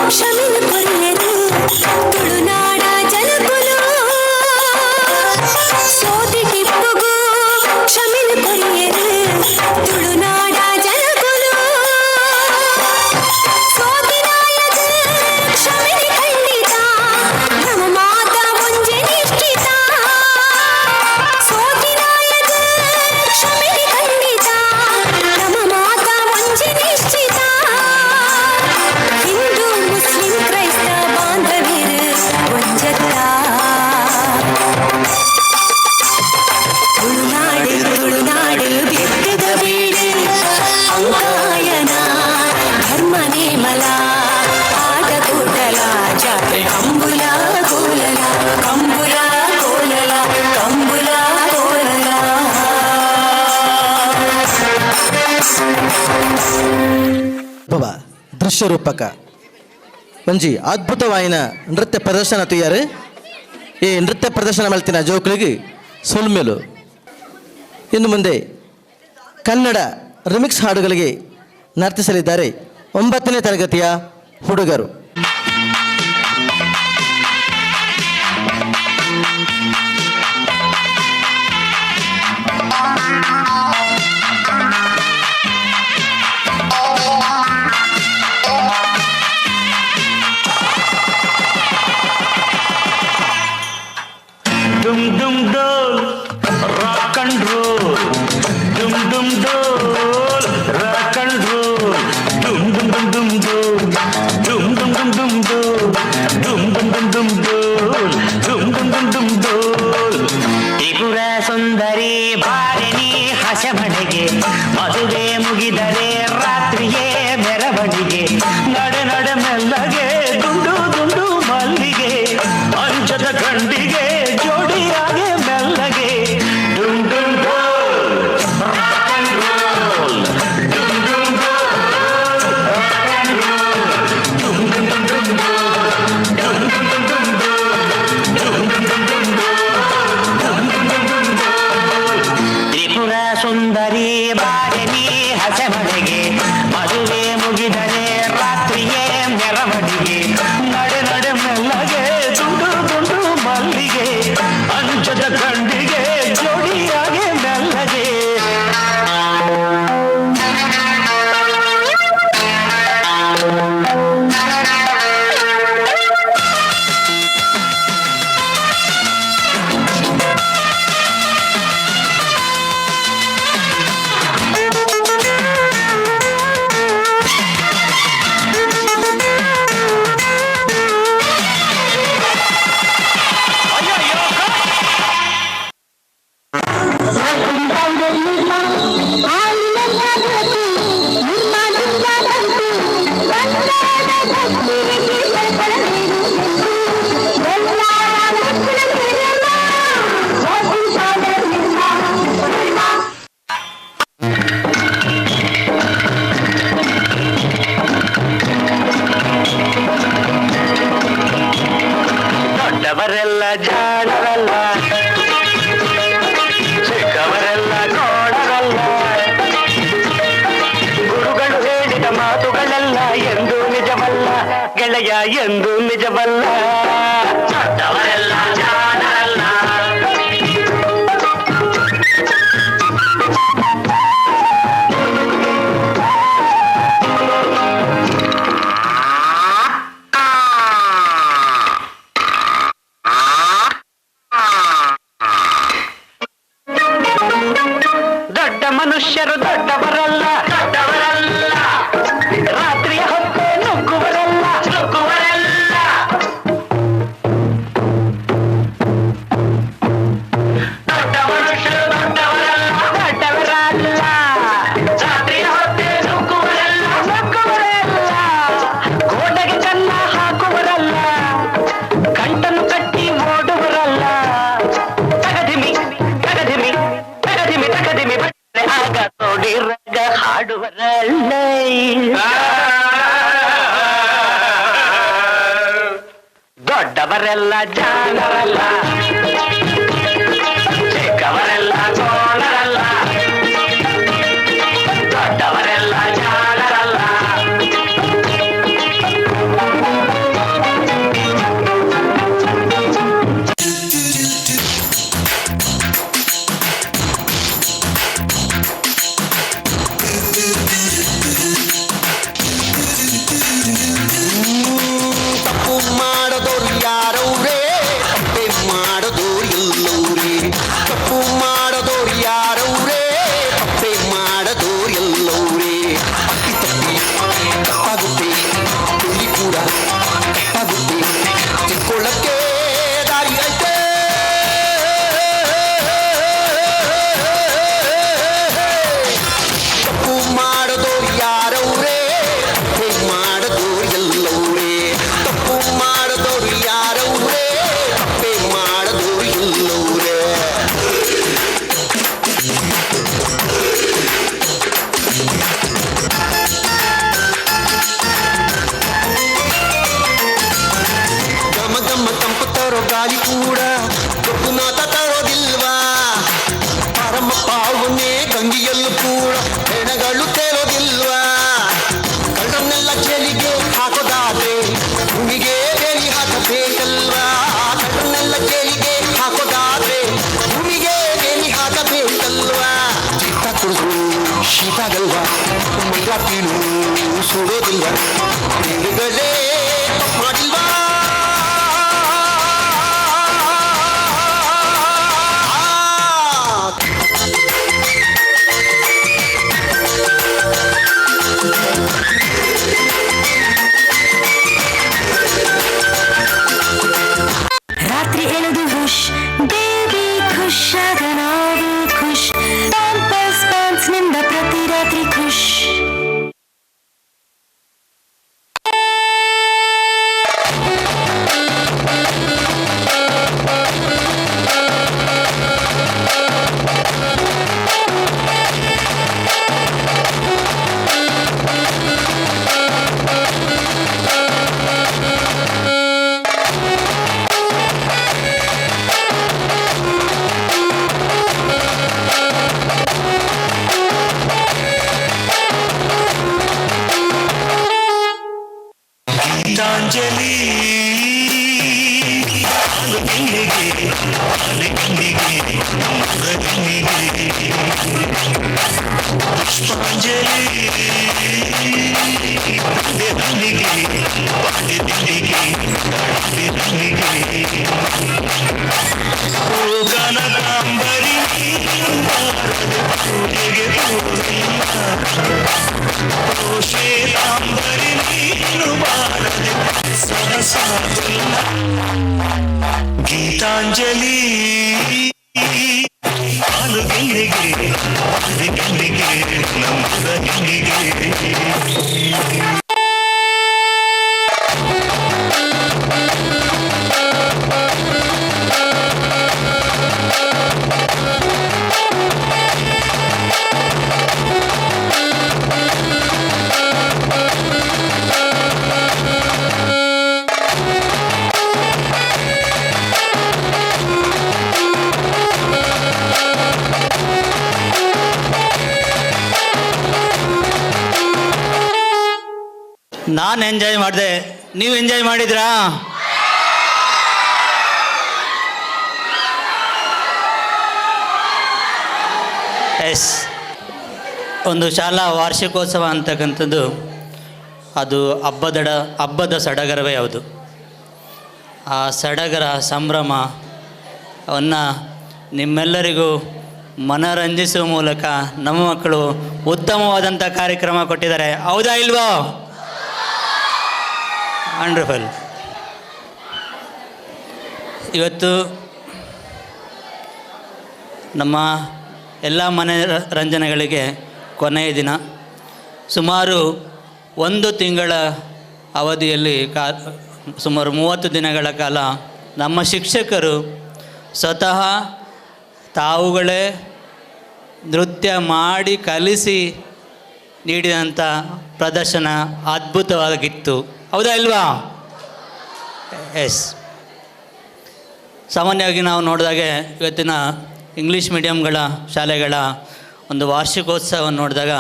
ಕ್ಷಮೆನು ಕೊರಿಯರು ತುಳುನಾಡ ಜನಕುಲು. ಸೋತಿ ಟಿಪ್ಪುಗೂ ಕ್ಷಮೆನು ಕೊರಿಯರು ತುಳುನಾಡ ಜನಕುಲು. ಸೋತಿ ನಾಯಕ ಕ್ಷಮೆನೆ ಖಂಡಿತ, ನಮ್ಮ ಮಾತ ಒಂಜೆ ನಿಶ್ಚಿತ. ಸೋತಿ ನಾಯಕ ಕ್ಷಮೆನೆ ಖಂಡಿತ, ನಮ್ಮ ಮಾತ ಒಂಜೆ ನಿಶ್ಚಿತ. ಹಿಂದೂ ಮುಸ್ಲಿಂ ಕ್ರೈಸ್ತ ಬಾಂಧವ್ಯರು ಒಂಜತ್ತ. ತುಳುನಾಡು ತುಳುನಾಡು ಬೆಟ್ಟದ ಬೀಡು, ಅಂಕಾಯನ ಧರ್ಮ ನೇಮಲ, ಆಟ ಕೂಟಲ ಜಾತ್ರೆ, ಕಂಬುಲ ಕೋಲಲ, ಕಂಬುಲ ಕೋಲಲ, ಕಂಬುಲ ಕೋಲಲ. ಭವ ದೃಶ್ಯ ರೂಪಕ ಒಂಜಿ ಅದ್ಭುತವಾಯಿನ ನೃತ್ಯ ಪ್ರದರ್ಶನ ತುಯ್ಯಾರು. ಈ ನೃತ್ಯ ಪ್ರದರ್ಶನ ಮಲ್ತಿನ ಜೋಕುಲಿಗೆ ಸೊಲ್ಮೆಲು. ಇನ್ನು ಮುಂದೆ ಕನ್ನಡ ರಿಮಿಕ್ಸ್ ಹಾಡುಗಳಿಗೆ ನರ್ತಿಸಲಿದ್ದಾರೆ 9ನೇ ತರಗತಿಯ ಹುಡುಗರು. ಡುಮ್ ಡುಮ್ ಡೋಲ್ ರಾಕ್ ಅಂಡ್ ರೋಲ್, ಡುಮ್ ಡುಮ್ ಡೋಲ್ ರಾಕ್ ಅಂಡ್ ರೋಲ್, ಡುಮ್ ಡುಮ್ ಡುಮ್ ಡುಮ್ ಡೋಲ್, ಡುಮ್ ಡುಮ್ ಡುಮ್ ಡುಮ್ ಡೋಲ್, ಡುಮ್ ಡುಮ್ ಡುಮ್ ಡುಮ್ ಡೋಲ್, ಡುಮ್ ಡುಮ್ ಡುಮ್ ಡುಮ್ ಡೋಲ್. ತ್ರಿಪುರ ಸುಂದರಿ ಬಾರಿನಿ ಹಸೆಮಣೆಗೆ, ಮದುವೆ ಮುಗಿದರೆ ರಾತ್ರಿಯೇ ಮೆರವಣಿಗೆ, ನಡೆ ನಡೆ ಮೆಲ್ಲಗೆ ದುಂಡು ದುಂಡು ಮಲ್ಲಿಗೆ, ಅಂಜದ ಗಂಡಿಗೆ ಜೋಡಿಯಾಗೆ ಮೆಲ್ಲಗೆ, ಡುಮ್ ಡುಮ್ ಡೋಲ್ ರಾಕ್ ಅಂಡ್ ರೋಲ್, ಡುಮ್ ಡುಮ್ ಡೋಲ್ ರಾಕ್ ಅಂಡ್ ರೋಲ್, ಡುಮ್ ಡುಮ್ ಡುಮ್ ಡುಮ್ ಡೋಲ್, ಡುಮ್ ಡುಮ್ ಡುಮ್ ಡುಮ್ ಡೋಲ್, ಡುಮ್ ಡುಮ್ ಡುಮ್ ಡುಮ್ ಡೋಲ್, ಡುಮ್ ಡುಮ್ ಡುಮ್ ಡುಮ್ ಡೋಲ್. ತ್ರಿಪುರ ಸುಂದರಿ ಬಾರನಿ ಹಸೆಮಣೆಗೆ, ಮದುವೆ ಮುಗಿದರೆ ರಾತ್ರಿಯೇ ಮೆರವಣಿಗೆ, ನಡೆ ನಡೆ ಮೆಲ್ಲಗೆ ದುಂಡು ದುಂಡು ಮಲ್ಲಿಗೆ, ಅಂಜದ ಗಂಡಿಗೆ ಜೋಡಿಯಾಗೆ ಮೆಲ್ಲಗೆ. ದೊಡ್ಡವರೆಲ್ಲ ಜಾಣರಲ್ಲ, ಚಿಕ್ಕವರೆಲ್ಲ ಕೋಣರಲ್ಲ, ಗುರುಗಳು ಹೇಳಿದ ಮಾತುಗಳೆಲ್ಲ ಎಂದು ನಿಜವಲ್ಲ ಗೆಳೆಯ, ಎಂದು ನಿಜವಲ್ಲ. ದೊಡ್ಡವರೆಲ್ಲ ಜಾಣರಲ್ಲ. ದೊಡ್ಡ ಮನುಷ್ಯರು ದೊಡ್ಡವರಲ್ಲ, ದೊಡ್ಡವರಲ್ಲ, ರಾತ್ರಿಯ ಹೊತ್ತು ನುಗ್ಗುವರಲ್ಲ, ನುಗ್ಗುವರಲ್ಲ. ದೊಡ್ಡ ಮನುಷ್ಯರು ದೊಡ್ಡವರಲ್ಲ, ದೊಡ್ಡವರಲ್ಲ, ರಾತ್ರಿಯ ಹೊತ್ತು ನುಗ್ಗುವರಲ್ಲ, ನುಗ್ಗುವರಲ್ಲ. ಗೋಡೆಗೆ ಕನ್ನ ಹಾಕುವರಲ್ಲ, ಗಂಟನ್ನು ಕಟ್ಟಿ ಓಡುವರಲ್ಲ. ತಗದಿಮಿ ತಗದಿಮಿ ತಗದಿಮಿ ತಗದಿಮಿ ಬಟ್ಟೆ ಆಗ ತೋಡಿರಗ ಹಾಡುವರಲ್ಲ. ದೊಡ್ಡವರೆಲ್ಲ ಜಾಣರಲ್ಲ, ಚಿಕ್ಕವರೆಲ್ಲ ಕೋಣರಲ್ಲ. ಕೂಡ ರಘುನಾಥ ತರೋದಿಲ್ವಾ? ಪರಮ ಪಾವನೆ ಗಂಗೆಯಲ್ಲೂ ಕೂಡ ಹೆಣಗಳು ತೇಲೋದಿಲ್ವಾ? ಕಳ್ಳನ್ನೆಲ್ಲ ಜೈಲಿಗೆ ಹಾಕೋದಾದ್ರೆ ಭೂಮಿಗೆ ಬೇಲಿ ಹಾಕಬೇಕಲ್ವಾ? ಕಳ್ಳನ್ನೆಲ್ಲ ಜೈಲಿಗೆ ಹಾಕೋದಾದ್ರೆ ಭೂಮಿಗೆ ಬೇಲಿ ಹಾಕಬೇಕಲ್ವಾ? ಚಿತ್ತ ಕುಡಿದ್ರು ಶೀತಾಗಲ್ವಾ? ಮಂಜಾತಿನೂ ಸುಡೋದಿಲ್ಲ, ಬೇರುಗಳೇ ತಪ್ಪು ಮಾಡಿಲ್ವಾ? ರಾತ್ರಿ ಎಳೆದು ಹುಷ್ ಬೇಬಿ ಖುಷಾಗ ನಾವು ಖುಷ್, ಪ್ಯಾಂಪರ್ಸ್ ಪ್ಯಾಂಟ್ಸ್ ನಿಂದ ಪ್ರತಿ ರಾತ್ರಿ ಖುಷ್. ಗೀತಾಂಜಲಿ ಹಾಲು ಕಣ್ಣಿಗೆ, ಹಾಲು ಕಣ್ಣಿಗೆ, ನಮ್ಮೂರ ಕಣ್ಣಿಗೆ. ಪುಷ್ಪಾಂಜಲಿ ತಂದೆ ಹಣ್ಣಿಗೆ, ಬಾಳೆ ತಿಂಡಿಗೆ, ದಾಳಿಂಬೆ ಹಣ್ಣಿಗೆ. ಓ ಕನಕಾಂಬರಿ ಬಾರದೆ ಪೂಜೆಗೆ ಪೂಜಿಲ್ಲ. ಓ ಶ್ವೇತಾಂಬರಿ ನೀನು ಬಾರದೆ ಸೊಗಸಾಗಿಲ್ಲ. ಗೀತಾಂಜಲಿ ಹಾಲು ಗೆಲ್ಲಿಗೆ, ಹಾಲು ಗೆಲ್ಲಿಗೆ, ನಮ್ಮೂರ ಹೆಣ್ಣಿಗೆ. ನಾನು ಎಂಜಾಯ್ ಮಾಡಿದೆ, ನೀವು ಎಂಜಾಯ್ ಮಾಡಿದ್ರಾ? ಎಸ್, ಒಂದು ಶಾಲಾ ವಾರ್ಷಿಕೋತ್ಸವ ಅಂತಕ್ಕಂಥದ್ದು ಅದು ಹಬ್ಬದ ಸಡಗರವೇ ಹೌದು. ಆ ಸಡಗರ ಸಂಭ್ರಮವನ್ನು ನಿಮ್ಮೆಲ್ಲರಿಗೂ ಮನರಂಜಿಸುವ ಮೂಲಕ ನಮ್ಮ ಮಕ್ಕಳು ಉತ್ತಮವಾದಂಥ ಕಾರ್ಯಕ್ರಮ ಕೊಟ್ಟಿದ್ದಾರೆ, ಹೌದಾ ಇಲ್ವೋ? ವಂಡರ್ಫುಲ್. ಇವತ್ತು ನಮ್ಮ ಎಲ್ಲ ಮನೆ ರಂಜನೆಗಳಿಗೆ ಕೊನೆಯ ದಿನ. ಸುಮಾರು 1 ತಿಂಗಳ ಅವಧಿಯಲ್ಲಿ ಸುಮಾರು 30 ದಿನಗಳ ಕಾಲ ನಮ್ಮ ಶಿಕ್ಷಕರು ಸ್ವತಃ ತಾವುಗಳೇ ನೃತ್ಯ ಮಾಡಿ ಕಲಿಸಿ ನೀಡಿದಂಥ ಪ್ರದರ್ಶನ ಅದ್ಭುತವಾಗಿತ್ತು, ಹೌದಾ ಇಲ್ವಾ? ಎಸ್. ಸಾಮಾನ್ಯವಾಗಿ ನಾವು ನೋಡಿದಾಗೆ ಇವತ್ತಿನ ಇಂಗ್ಲೀಷ್ ಮೀಡಿಯಮ್ಗಳ ಶಾಲೆಗಳ ಒಂದು ವಾರ್ಷಿಕೋತ್ಸವವನ್ನು ನೋಡಿದಾಗ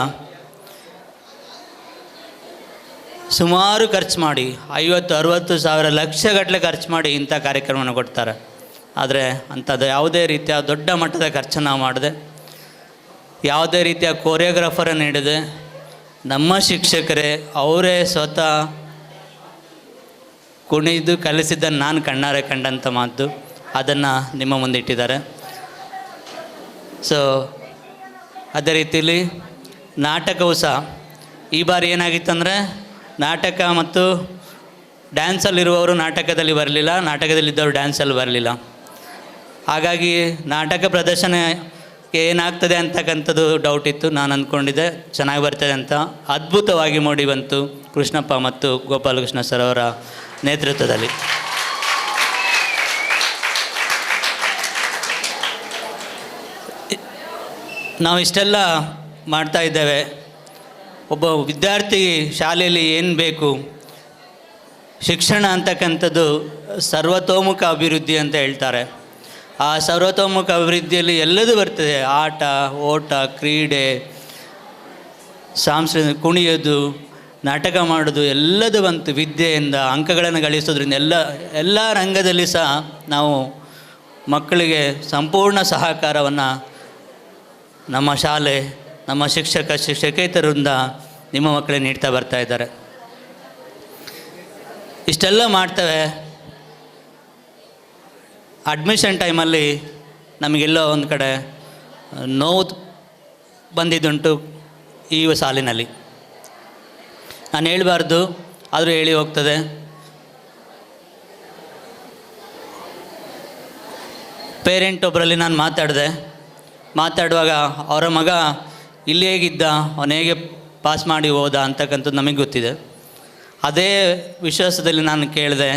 ಸುಮಾರು ಖರ್ಚು ಮಾಡಿ 50-60 ಸಾವಿರ ಲಕ್ಷಗಟ್ಟಲೆ ಖರ್ಚು ಮಾಡಿ ಇಂಥ ಕಾರ್ಯಕ್ರಮವನ್ನು ಕೊಡ್ತಾರೆ. ಆದರೆ ಅಂಥದ್ದು ಯಾವುದೇ ರೀತಿಯ ದೊಡ್ಡ ಮಟ್ಟದ ಖರ್ಚನ್ನು ನಾವು ಮಾಡದೆ, ಯಾವುದೇ ರೀತಿಯ ಕೊರಿಯೋಗ್ರಾಫರನ್ನು ನೀಡದೆ, ನಮ್ಮ ಶಿಕ್ಷಕರೇ ಅವರೇ ಸ್ವತಃ ಕುಣಿದು ಕಲಿಸಿದ್ದನ್ನು ನಾನು ಕಣ್ಣಾರೆ ಕಂಡಂಥ ಮಾತು, ಅದನ್ನು ನಿಮ್ಮ ಮುಂದೆ ಇಟ್ಟಿದ್ದಾರೆ. ಅದೇ ರೀತಿಯಲ್ಲಿ ನಾಟಕವೂ ಸಹ ಈ ಬಾರಿ ಏನಾಗಿತ್ತಂದರೆ, ನಾಟಕ ಮತ್ತು ಡ್ಯಾನ್ಸಲ್ಲಿರುವವರು ನಾಟಕದಲ್ಲಿ ಬರಲಿಲ್ಲ, ನಾಟಕದಲ್ಲಿದ್ದವರು ಡ್ಯಾನ್ಸಲ್ಲಿ ಬರಲಿಲ್ಲ. ಹಾಗಾಗಿ ನಾಟಕ ಪ್ರದರ್ಶನಕ್ಕೆ ಏನಾಗ್ತದೆ ಅಂತಕ್ಕಂಥದ್ದು ಡೌಟ್ ಇತ್ತು. ನಾನು ಅಂದ್ಕೊಂಡಿದ್ದೆ ಚೆನ್ನಾಗಿ ಬರ್ತದೆ ಅಂತ. ಅದ್ಭುತವಾಗಿ ಮೂಡಿ ಬಂತು ಕೃಷ್ಣಪ್ಪ ಮತ್ತು ಗೋಪಾಲಕೃಷ್ಣ ಸರ್ ಅವರ ನೇತೃತ್ವದಲ್ಲಿ. ನಾವು ಇಷ್ಟೆಲ್ಲ ಮಾಡ್ತಾ ಇದ್ದೇವೆ. ಒಬ್ಬ ವಿದ್ಯಾರ್ಥಿ ಶಾಲೆಯಲ್ಲಿ ಏನು ಬೇಕು, ಶಿಕ್ಷಣ ಅಂತಕ್ಕಂಥದ್ದು ಸರ್ವತೋಮುಖ ಅಭಿವೃದ್ಧಿ ಅಂತ ಹೇಳ್ತಾರೆ. ಆ ಸರ್ವತೋಮುಖ ಅಭಿವೃದ್ಧಿಯಲ್ಲಿ ಎಲ್ಲದೂ ಬರ್ತದೆ. ಆಟ, ಓಟ, ಕ್ರೀಡೆ, ಸಾಂಸ್ಕೃತಿಕ, ಕುಣಿಯೋದು, ನಾಟಕ ಮಾಡೋದು ಎಲ್ಲದೂ ಬಂತು. ವಿದ್ಯೆಯಿಂದ ಅಂಕಗಳನ್ನು ಗಳಿಸೋದ್ರಿಂದ ಎಲ್ಲ ಎಲ್ಲ ರಂಗದಲ್ಲಿ ಸಹ ನಾವು ಮಕ್ಕಳಿಗೆ ಸಂಪೂರ್ಣ ಸಹಕಾರವನ್ನು ನಮ್ಮ ಶಾಲೆ, ನಮ್ಮ ಶಿಕ್ಷಕ ಶಿಕ್ಷಕೇತರಿಂದ ನಿಮ್ಮ ಮಕ್ಕಳಿಗೆ ನೀಡ್ತಾ ಬರ್ತಾ ಇದ್ದಾರೆ. ಇಷ್ಟೆಲ್ಲ ಮಾಡ್ತೇವೆ. ಅಡ್ಮಿಷನ್ ಟೈಮಲ್ಲಿ ನಮಗೆಲ್ಲೋ ಒಂದು ಕಡೆ ನೋವು ಬಂದಿದ್ದುಂಟು ಈ ಸಾಲಿನಲ್ಲಿ. ನಾನು ಹೇಳಬಾರ್ದು, ಆದರೂ ಹೇಳಿ ಹೋಗ್ತದೆ. ಪೇರೆಂಟ್ ಒಬ್ಬರಲ್ಲಿ ನಾನು ಮಾತಾಡಿದೆ. ಮಾತಾಡುವಾಗ ಅವರ ಮಗ ಇಲ್ಲಿ ಹೇಗಿದ್ದ, ಅವನು ಹೇಗೆ ಪಾಸ್ ಮಾಡಿ ಹೋದ ಅಂತಕ್ಕಂಥದ್ದು ನಮಗೆ ಗೊತ್ತಿದೆ. ಅದೇ ವಿಶ್ವಾಸದಲ್ಲಿ ನಾನು ಕೇಳಿದೆ.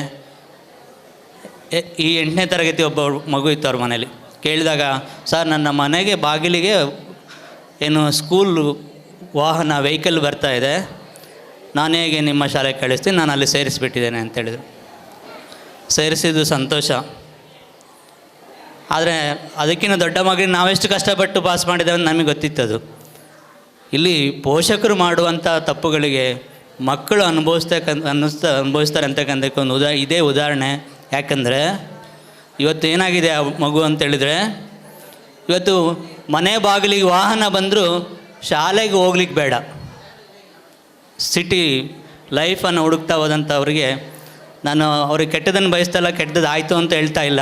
ಈ 8ನೇ ತರಗತಿ ಒಬ್ಬ ಮಗು ಇತ್ತು ಅವ್ರ ಮನೇಲಿ. ಕೇಳಿದಾಗ, ಸರ್ ನನ್ನ ಮನೆಗೆ ಬಾಗಿಲಿಗೆ ಏನು ಸ್ಕೂಲ್ ವಾಹನ ವೆಹಿಕಲ್ ಬರ್ತಾಯಿದೆ, ನಾನು ಹೇಗೆ ನಿಮ್ಮ ಶಾಲೆಗೆ ಕಳಿಸ್ತೀನಿ, ನಾನು ಅಲ್ಲಿ ಸೇರಿಸಿಬಿಟ್ಟಿದ್ದೇನೆ ಅಂತೇಳಿದರು. ಸೇರಿಸಿದ್ದು ಸಂತೋಷ. ಆದರೆ ಅದಕ್ಕಿಂತ ದೊಡ್ಡ ಮಗನಿಗೆ ನಾವೆಷ್ಟು ಕಷ್ಟಪಟ್ಟು ಪಾಸ್ ಮಾಡಿದ್ದೇವೆ ಅಂತ ನಮಗೆ ಗೊತ್ತಿತ್ತದು. ಇಲ್ಲಿ ಪೋಷಕರು ಮಾಡುವಂಥ ತಪ್ಪುಗಳಿಗೆ ಮಕ್ಕಳು ಅನುಭವಿಸ್ತಾರೆ ಅಂತಕ್ಕಂಥಕ್ಕೆ ಒಂದು ಇದೇ ಉದಾಹರಣೆ. ಯಾಕಂದರೆ ಇವತ್ತು ಏನಾಗಿದೆ ಆ ಮಗು ಅಂತೇಳಿದರೆ, ಇವತ್ತು ಮನೆ ಬಾಗಿಲಿಗೆ ವಾಹನ ಬಂದರೂ ಶಾಲೆಗೆ ಹೋಗ್ಲಿಕ್ಕೆ ಬೇಡ. ಸಿಟಿ ಲೈಫನ್ನು ಹುಡುಕ್ತಾ ಹೋದಂಥವ್ರಿಗೆ ನಾನು ಅವ್ರಿಗೆ ಕೆಟ್ಟದನ್ನು ಬಯಸ್ತಾ ಇಲ್ಲ, ಕೆಟ್ಟದ್ದು ಆಯಿತು ಅಂತ ಹೇಳ್ತಾ ಇಲ್ಲ,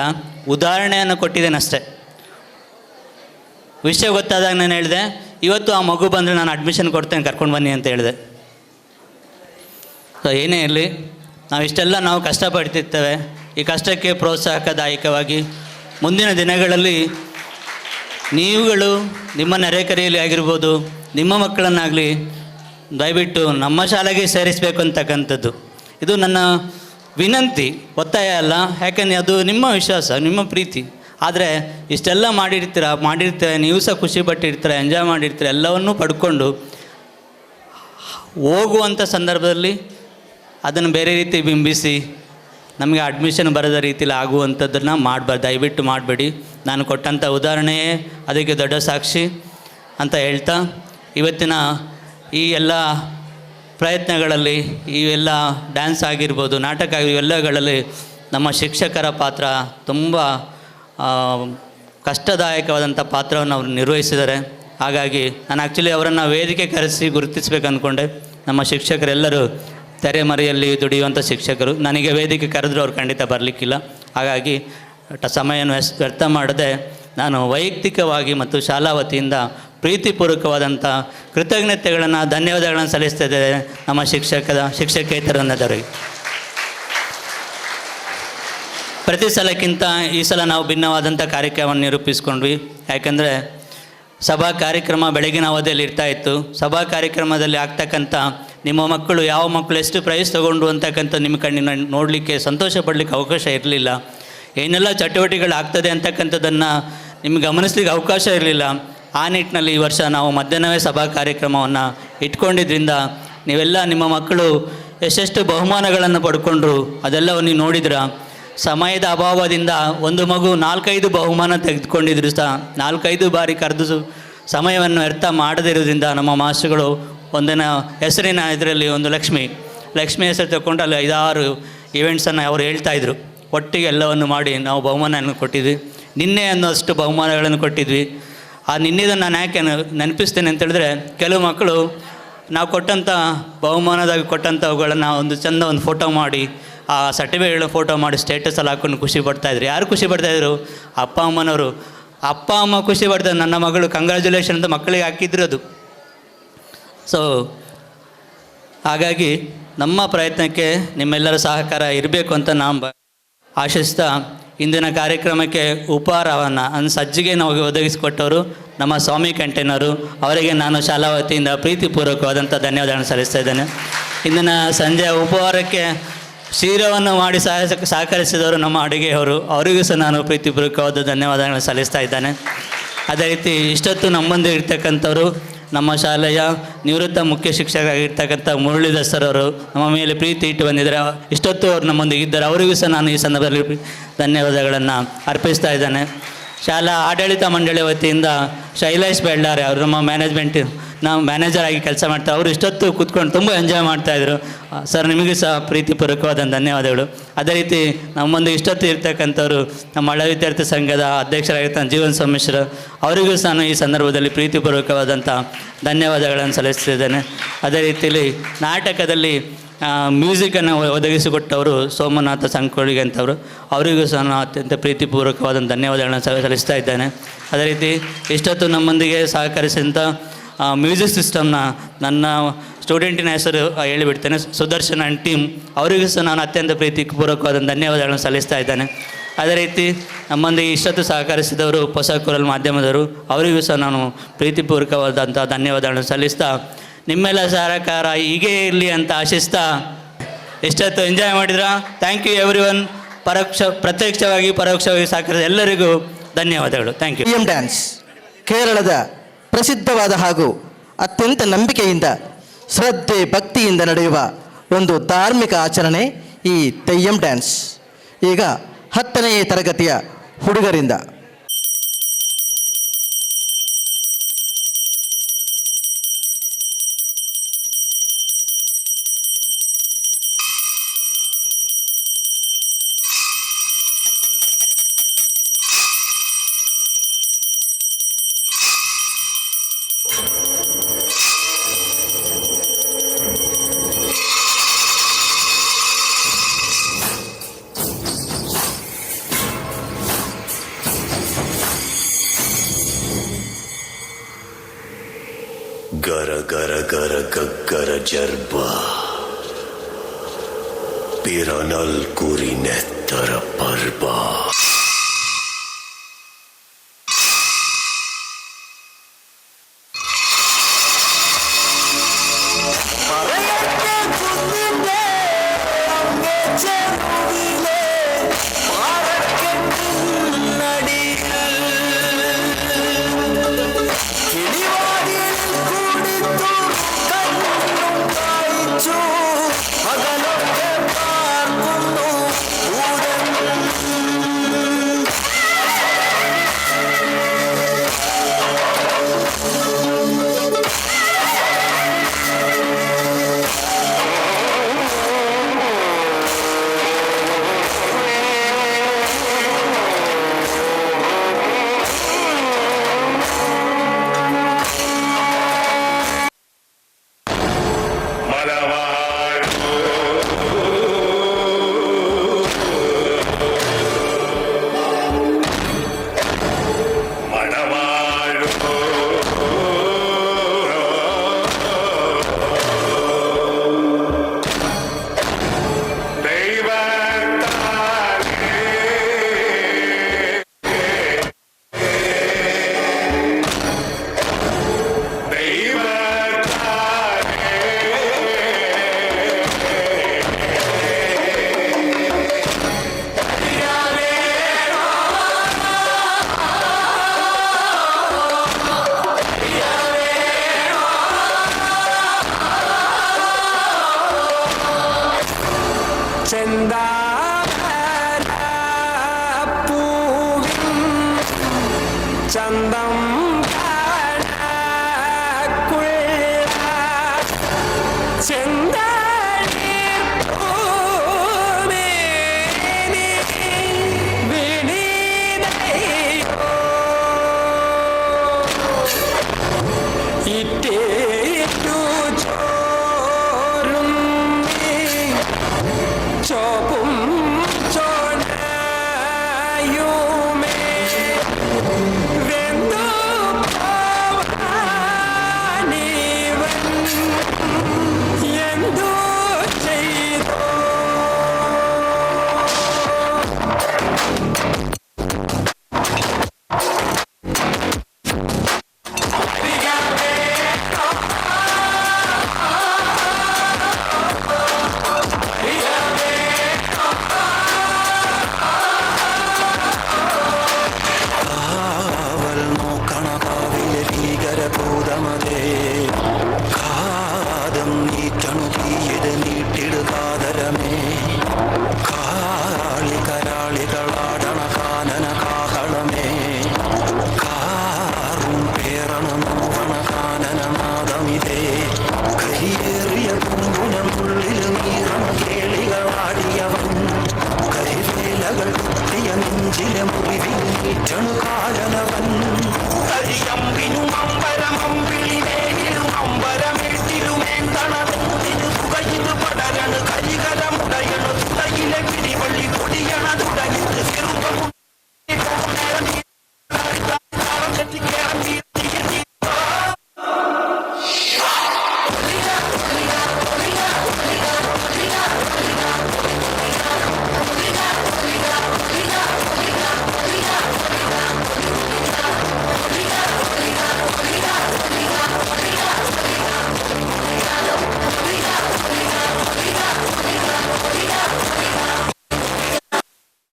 ಉದಾಹರಣೆಯನ್ನು ಕೊಟ್ಟಿದ್ದೇನೆ ಅಷ್ಟೇ. ವಿಷಯ ಗೊತ್ತಾದಾಗ ನಾನು ಹೇಳಿದೆ, ಇವತ್ತು ಆ ಮಗು ಬಂದರೆ ನಾನು ಅಡ್ಮಿಷನ್ ಕೊಡ್ತೇನೆ, ಕರ್ಕೊಂಡು ಬನ್ನಿ ಅಂತ ಹೇಳಿದೆ. ಸೊ ಏನೇ ಇರಲಿ, ನಾವಿಷ್ಟೆಲ್ಲ ನಾವು ಕಷ್ಟಪಡ್ತಿರ್ತೇವೆ. ಈ ಕಷ್ಟಕ್ಕೆ ಪ್ರೋತ್ಸಾಹಕದಾಯಕವಾಗಿ ಮುಂದಿನ ದಿನಗಳಲ್ಲಿ ನೀವುಗಳು ನಿಮ್ಮ ನೆರೆಕರೆಯಲ್ಲಿ ಆಗಿರ್ಬೋದು, ನಿಮ್ಮ ಮಕ್ಕಳನ್ನಾಗಲಿ ದಯವಿಟ್ಟು ನಮ್ಮ ಶಾಲೆಗೆ ಸೇರಿಸಬೇಕು ಅಂತಕ್ಕಂಥದ್ದು ಇದು ನನ್ನ ವಿನಂತಿ, ಒತ್ತಾಯ ಅಲ್ಲ. ಯಾಕೆಂದರೆ ಅದು ನಿಮ್ಮ ವಿಶ್ವಾಸ, ನಿಮ್ಮ ಪ್ರೀತಿ. ಆದರೆ ಇಷ್ಟೆಲ್ಲ ಮಾಡಿರ್ತೀರ, ನೀವು ಸಹ ಖುಷಿ ಪಟ್ಟಿರ್ತೀರ, ಎಂಜಾಯ್ ಮಾಡಿರ್ತೀರ, ಎಲ್ಲವನ್ನೂ ಪಡ್ಕೊಂಡು ಹೋಗುವಂಥ ಸಂದರ್ಭದಲ್ಲಿ ಅದನ್ನು ಬೇರೆ ರೀತಿ ಬಿಂಬಿಸಿ ನಮಗೆ ಅಡ್ಮಿಷನ್ ಬರದ ರೀತಿಯಲ್ಲಿ ಆಗುವಂಥದ್ದನ್ನು ಮಾಡಬಾರ್ದು, ದಯವಿಟ್ಟು ಮಾಡಬೇಡಿ. ನಾನು ಕೊಟ್ಟಂಥ ಉದಾಹರಣೆಯೇ ಅದಕ್ಕೆ ದೊಡ್ಡ ಸಾಕ್ಷಿ ಅಂತ ಹೇಳ್ತಾ, ಇವತ್ತಿನ ಈ ಎಲ್ಲ ಪ್ರಯತ್ನಗಳಲ್ಲಿ, ಈ ಎಲ್ಲ ಡ್ಯಾನ್ಸ್ ಆಗಿರ್ಬೋದು, ನಾಟಕ ಆಗಿರ್ಬೋದು, ಇವೆಲ್ಲಗಳಲ್ಲಿ ನಮ್ಮ ಶಿಕ್ಷಕರ ಪಾತ್ರ ತುಂಬ ಕಷ್ಟದಾಯಕವಾದಂಥ ಪಾತ್ರವನ್ನು ಅವರು ನಿರ್ವಹಿಸಿದ್ದಾರೆ. ಹಾಗಾಗಿ ನಾನು ಆ್ಯಕ್ಚುಲಿ ಅವರನ್ನು ವೇದಿಕೆ ಕರೆಸಿ ಗುರುತಿಸ್ಬೇಕು ಅಂದ್ಕೊಂಡೆ. ನಮ್ಮ ಶಿಕ್ಷಕರೆಲ್ಲರೂ ತೆರೆಮರೆಯಲ್ಲಿ ದುಡಿಯುವಂಥ ಶಿಕ್ಷಕರು. ನನಗೆ ವೇದಿಕೆ ಕರೆದರೂ ಅವ್ರು ಖಂಡಿತ ಬರಲಿಕ್ಕಿಲ್ಲ. ಹಾಗಾಗಿ ಸಮಯವನ್ನು ವ್ಯರ್ಥ ಮಾಡದೆ ನಾನು ವೈಯಕ್ತಿಕವಾಗಿ ಮತ್ತು ಶಾಲಾ ವತಿಯಿಂದ ಪ್ರೀತಿಪೂರ್ವಕವಾದಂಥ ಕೃತಜ್ಞತೆಗಳನ್ನು, ಧನ್ಯವಾದಗಳನ್ನು ಸಲ್ಲಿಸ್ತಾ ಇದ್ದೇನೆ ನಮ್ಮ ಶಿಕ್ಷಕೇತರನ್ನದವರಿಗೆ. ಪ್ರತಿ ಸಲಕ್ಕಿಂತ ಈ ಸಲ ನಾವು ಭಿನ್ನವಾದಂಥ ಕಾರ್ಯಕ್ರಮವನ್ನು ನಿರೂಪಿಸ್ಕೊಂಡ್ವಿ. ಯಾಕೆಂದರೆ ಸಭಾ ಕಾರ್ಯಕ್ರಮ ಬೆಳಗಿನ ಅವಧಿಯಲ್ಲಿ ಇರ್ತಾಯಿತ್ತು. ಸಭಾ ಕಾರ್ಯಕ್ರಮದಲ್ಲಿ ಆಗ್ತಕ್ಕಂಥ ನಿಮ್ಮ ಮಕ್ಕಳು ಯಾವ ಮಕ್ಕಳು ಎಷ್ಟು ಪ್ರೈಸ್ ತೊಗೊಂಡ್ರು ಅಂತಕ್ಕಂಥ ನಿಮ್ಮ ಕಣ್ಣಿನ ನೋಡಲಿಕ್ಕೆ, ಸಂತೋಷ ಪಡಲಿಕ್ಕೆ ಅವಕಾಶ ಇರಲಿಲ್ಲ. ಏನೆಲ್ಲ ಚಟುವಟಿಕೆಗಳು ಆಗ್ತದೆ ಅಂತಕ್ಕಂಥದ್ದನ್ನು ನಿಮ್ಗೆ ಗಮನಿಸ್ಲಿಕ್ಕೆ ಅವಕಾಶ ಇರಲಿಲ್ಲ. ಆ ನಿಟ್ಟಿನಲ್ಲಿ ಈ ವರ್ಷ ನಾವು ಮಧ್ಯಾಹ್ನವೇ ಸಭಾ ಕಾರ್ಯಕ್ರಮವನ್ನು ಇಟ್ಕೊಂಡಿದ್ರಿಂದ ನೀವೆಲ್ಲ ನಿಮ್ಮ ಮಕ್ಕಳು ಎಷ್ಟೆಷ್ಟು ಬಹುಮಾನಗಳನ್ನು ಪಡ್ಕೊಂಡ್ರು ಅದೆಲ್ಲವನ್ನು ನೀವು ನೋಡಿದ್ರ. ಸಮಯದ ಅಭಾವದಿಂದ ಒಂದು ಮಗು 4-5 ಬಹುಮಾನ ತೆಗೆದುಕೊಂಡಿದ್ರು ಸಹ 4-5 ಬಾರಿ ಕರೆದು ಸಮಯವನ್ನು ವ್ಯರ್ಥ ಮಾಡದಿರೋದ್ರಿಂದ ನಮ್ಮ ಮಾಸ್ಟರ್ಗಳು ಒಂದಿನ ಹೆಸರಿನ ಇದರಲ್ಲಿ ಒಂದು ಲಕ್ಷ್ಮಿ ಹೆಸರು ತಗೊಂಡು ಅಲ್ಲಿ 5-6 ಈವೆಂಟ್ಸನ್ನು ಅವರು ಹೇಳ್ತಾಯಿದ್ರು. ಒಟ್ಟಿಗೆ ಎಲ್ಲವನ್ನು ಮಾಡಿ ನಾವು ಬಹುಮಾನವನ್ನು ಕೊಟ್ಟಿದ್ವಿ. ನಿನ್ನೆ ಅನ್ನೋಷ್ಟು ಬಹುಮಾನಗಳನ್ನು ಕೊಟ್ಟಿದ್ವಿ. ಆ ನಿನ್ನೆದನ್ನು ನಾನು ಯಾಕೆ ನೆನಪಿಸ್ತೇನೆ ಅಂತೇಳಿದ್ರೆ, ಕೆಲವು ಮಕ್ಕಳು ನಾವು ಕೊಟ್ಟಂಥ ಬಹುಮಾನದಾಗ ಕೊಟ್ಟಂಥವುಗಳನ್ನು ಒಂದು ಚಂದ ಒಂದು ಫೋಟೋ ಮಾಡಿ, ಆ ಸರ್ಟಿಫಿಕೇಟ್ಗಳನ್ನ ಫೋಟೋ ಮಾಡಿ ಸ್ಟೇಟಸಲ್ಲಿ ಹಾಕ್ಕೊಂಡು ಖುಷಿ ಪಡ್ತಾಯಿದ್ರು. ಯಾರು ಖುಷಿ ಪಡ್ತಾಯಿದ್ರು? ಅಪ್ಪ ಅಮ್ಮನವರು. ಅಪ್ಪ ಅಮ್ಮ ಖುಷಿ ಪಡ್ತಾರೆ, ನನ್ನ ಮಗಳು ಕಂಗ್ರ್ಯಾಚುಲೇಷನ್ ಅಂತ ಮಕ್ಕಳಿಗೆ ಹಾಕಿದ್ರು ಅದು. ಸೊ ಹಾಗಾಗಿ ನಮ್ಮ ಪ್ರಯತ್ನಕ್ಕೆ ನಿಮ್ಮೆಲ್ಲರ ಸಹಕಾರ ಇರಬೇಕು ಅಂತ ನಾನು ಆಶಿಸ್ತಾ, ಇಂದಿನ ಕಾರ್ಯಕ್ರಮಕ್ಕೆ ಉಪಹಾರವನ್ನು ಅಂದರೆ ಸಜ್ಜಿಗೆ ನಾವು ಒದಗಿಸಿಕೊಟ್ಟವರು ನಮ್ಮ ಸ್ವಾಮಿ ಕ್ಯಾಂಟೀನವರು, ಅವರಿಗೆ ನಾನು ಶಾಲಾ ವತಿಯಿಂದ ಪ್ರೀತಿಪೂರ್ವಕವಾದಂಥ ಧನ್ಯವಾದಗಳನ್ನು ಸಲ್ಲಿಸ್ತಾ ಇದ್ದೇನೆ. ಇಂದಿನ ಸಂಜೆಯ ಉಪಹಾರಕ್ಕೆ ಕ್ಷೀರವನ್ನು ಮಾಡಿ ಸಹಕರಿಸಿದವರು ನಮ್ಮ ಅಡುಗೆಯವರು, ಅವರಿಗೂ ಸಹ ನಾನು ಪ್ರೀತಿಪೂರ್ವಕವಾದ ಧನ್ಯವಾದಗಳನ್ನು ಸಲ್ಲಿಸ್ತಾ ಇದ್ದೇನೆ. ಅದೇ ರೀತಿ ಇಷ್ಟೊತ್ತು ನಮ್ಮೊಂದಿಗೆ ಇರ್ತಕ್ಕಂಥವರು ನಮ್ಮ ಶಾಲೆಯ ನಿವೃತ್ತ ಮುಖ್ಯ ಶಿಕ್ಷಕರಾಗಿರ್ತಕ್ಕಂಥ ಮುರಳೀಧರ್ ಸರ್ ಅವರು ನಮ್ಮ ಮೇಲೆ ಪ್ರೀತಿ ಇಟ್ಟು ಬಂದಿದ್ದಾರೆ. ಇಷ್ಟೊತ್ತು ಅವರು ನಮ್ಮೊಂದಿಗೆ ಇದ್ದಾರೆ. ಅವರಿಗೂ ಸಹ ನಾನು ಈ ಸಂದರ್ಭದಲ್ಲಿ ಧನ್ಯವಾದಗಳನ್ನು ಅರ್ಪಿಸ್ತಾ ಇದ್ದೇನೆ. ಶಾಲಾ ಆಡಳಿತ ಮಂಡಳಿ ವತಿಯಿಂದ ಶೈಲೇಶ್ ಬೆಳ್ಳಾರೆ ಅವರು ನಮ್ಮ ಮ್ಯಾನೇಜ್ಮೆಂಟ್, ನಾವು ಮ್ಯಾನೇಜರ್ ಆಗಿ ಕೆಲಸ ಮಾಡ್ತಾರೆ. ಅವರು ಇಷ್ಟೊತ್ತು ಕೂತ್ಕೊಂಡು ತುಂಬ ಎಂಜಾಯ್ ಮಾಡ್ತಾಯಿದ್ರು. ಸರ್, ನಿಮಗೂ ಸಹ ಪ್ರೀತಿಪೂರ್ವಕವಾದ ಧನ್ಯವಾದಗಳು. ಅದೇ ರೀತಿ ನಮ್ಮೊಂದು ಇಷ್ಟೊತ್ತು ಇರ್ತಕ್ಕಂಥವ್ರು ನಮ್ಮ ಹಳೆ ವಿದ್ಯಾರ್ಥಿ ಸಂಘದ ಅಧ್ಯಕ್ಷರಾಗಿರ್ತಕ್ಕಂಥ ಜೀವನ್ ಸೋಮೇಶ್ವರ ಅವರಿಗೂ ಸಹ ನಾನು ಈ ಸಂದರ್ಭದಲ್ಲಿ ಪ್ರೀತಿಪೂರ್ವಕವಾದಂಥ ಧನ್ಯವಾದಗಳನ್ನು ಸಲ್ಲಿಸ್ತಿದ್ದೇನೆ. ಅದೇ ರೀತಿಯಲ್ಲಿ ನಾಟಕದಲ್ಲಿ ಮ್ಯೂಸಿಕನ್ನು ಒದಗಿಸಿಕೊಟ್ಟವರು ಸೋಮನಾಥ ಸಂಕೋಳಿಗೆ ಅಂತವರು, ಅವರಿಗೂ ಸಹ ನಾನು ಅತ್ಯಂತ ಪ್ರೀತಿಪೂರ್ವಕವಾದ ಧನ್ಯವಾದಗಳನ್ನು ಸಲ್ಲಿಸ್ತಾ ಇದ್ದೇನೆ. ಅದೇ ರೀತಿ ಇಷ್ಟೊತ್ತು ನಮ್ಮೊಂದಿಗೆ ಸಹಕರಿಸಿದಂಥ ಮ್ಯೂಸಿಕ್ ಸಿಸ್ಟಮ್ನ ನನ್ನ ಸ್ಟೂಡೆಂಟಿನ ಹೆಸರು ಹೇಳಿಬಿಡ್ತೇನೆ, ಸುದರ್ಶನ್ ಆ್ಯಂಡ್ ಟೀಮ್, ಅವರಿಗೂ ಸಹ ನಾನು ಅತ್ಯಂತ ಪ್ರೀತಿಪೂರ್ವಕವಾದ ಧನ್ಯವಾದಗಳನ್ನು ಸಲ್ಲಿಸ್ತಾ ಇದ್ದೇನೆ. ಅದೇ ರೀತಿ ನಮ್ಮೊಂದಿಗೆ ಇಷ್ಟೊತ್ತು ಸಹಕರಿಸಿದವರು ಹೊಸ ಕೊರಲ್ ಮಾಧ್ಯಮದವರು, ಅವರಿಗೂ ಸಹ ನಾನು ಪ್ರೀತಿಪೂರ್ವಕವಾದಂಥ ಧನ್ಯವಾದಗಳನ್ನು ಸಲ್ಲಿಸ್ತಾ, ನಿಮ್ಮೆಲ್ಲ ಸಹಕಾರ ಹೀಗೇ ಇರಲಿ ಅಂತ ಆಶಿಸ್ತಾ, ಇಷ್ಟೊತ್ತು ಎಂಜಾಯ್ ಮಾಡಿದ್ರಾ? Thank you every one. ಪ್ರತ್ಯಕ್ಷವಾಗಿ ಪರೋಕ್ಷವಾಗಿ ಸಹಕರಿಸಿದ ಎಲ್ಲರಿಗೂ ಧನ್ಯವಾದಗಳು. Thank you. M dance ಕೇರಳದ ಪ್ರಸಿದ್ಧವಾದ ಹಾಗೂ ಅತ್ಯಂತ ನಂಬಿಕೆಯಿಂದ ಶ್ರದ್ಧೆ ಭಕ್ತಿಯಿಂದ ನಡೆಯುವ ಒಂದು ಧಾರ್ಮಿಕ ಆಚರಣೆ ಈ ತೆಯ್ಯಂ ಡ್ಯಾನ್ಸ್. ಈಗ 10ನೇ ತರಗತಿಯ ಹುಡುಗರಿಂದ ಗರ ಗರ ಗರ ಗಗ್ಗರ ಜರ್ಬ ಪಿರನಲ್ ಕುರಿ ನೆತ್ತರ ಪರ್ಬ. ചെന്താമരപ്പൂവിൻ ചന്തം.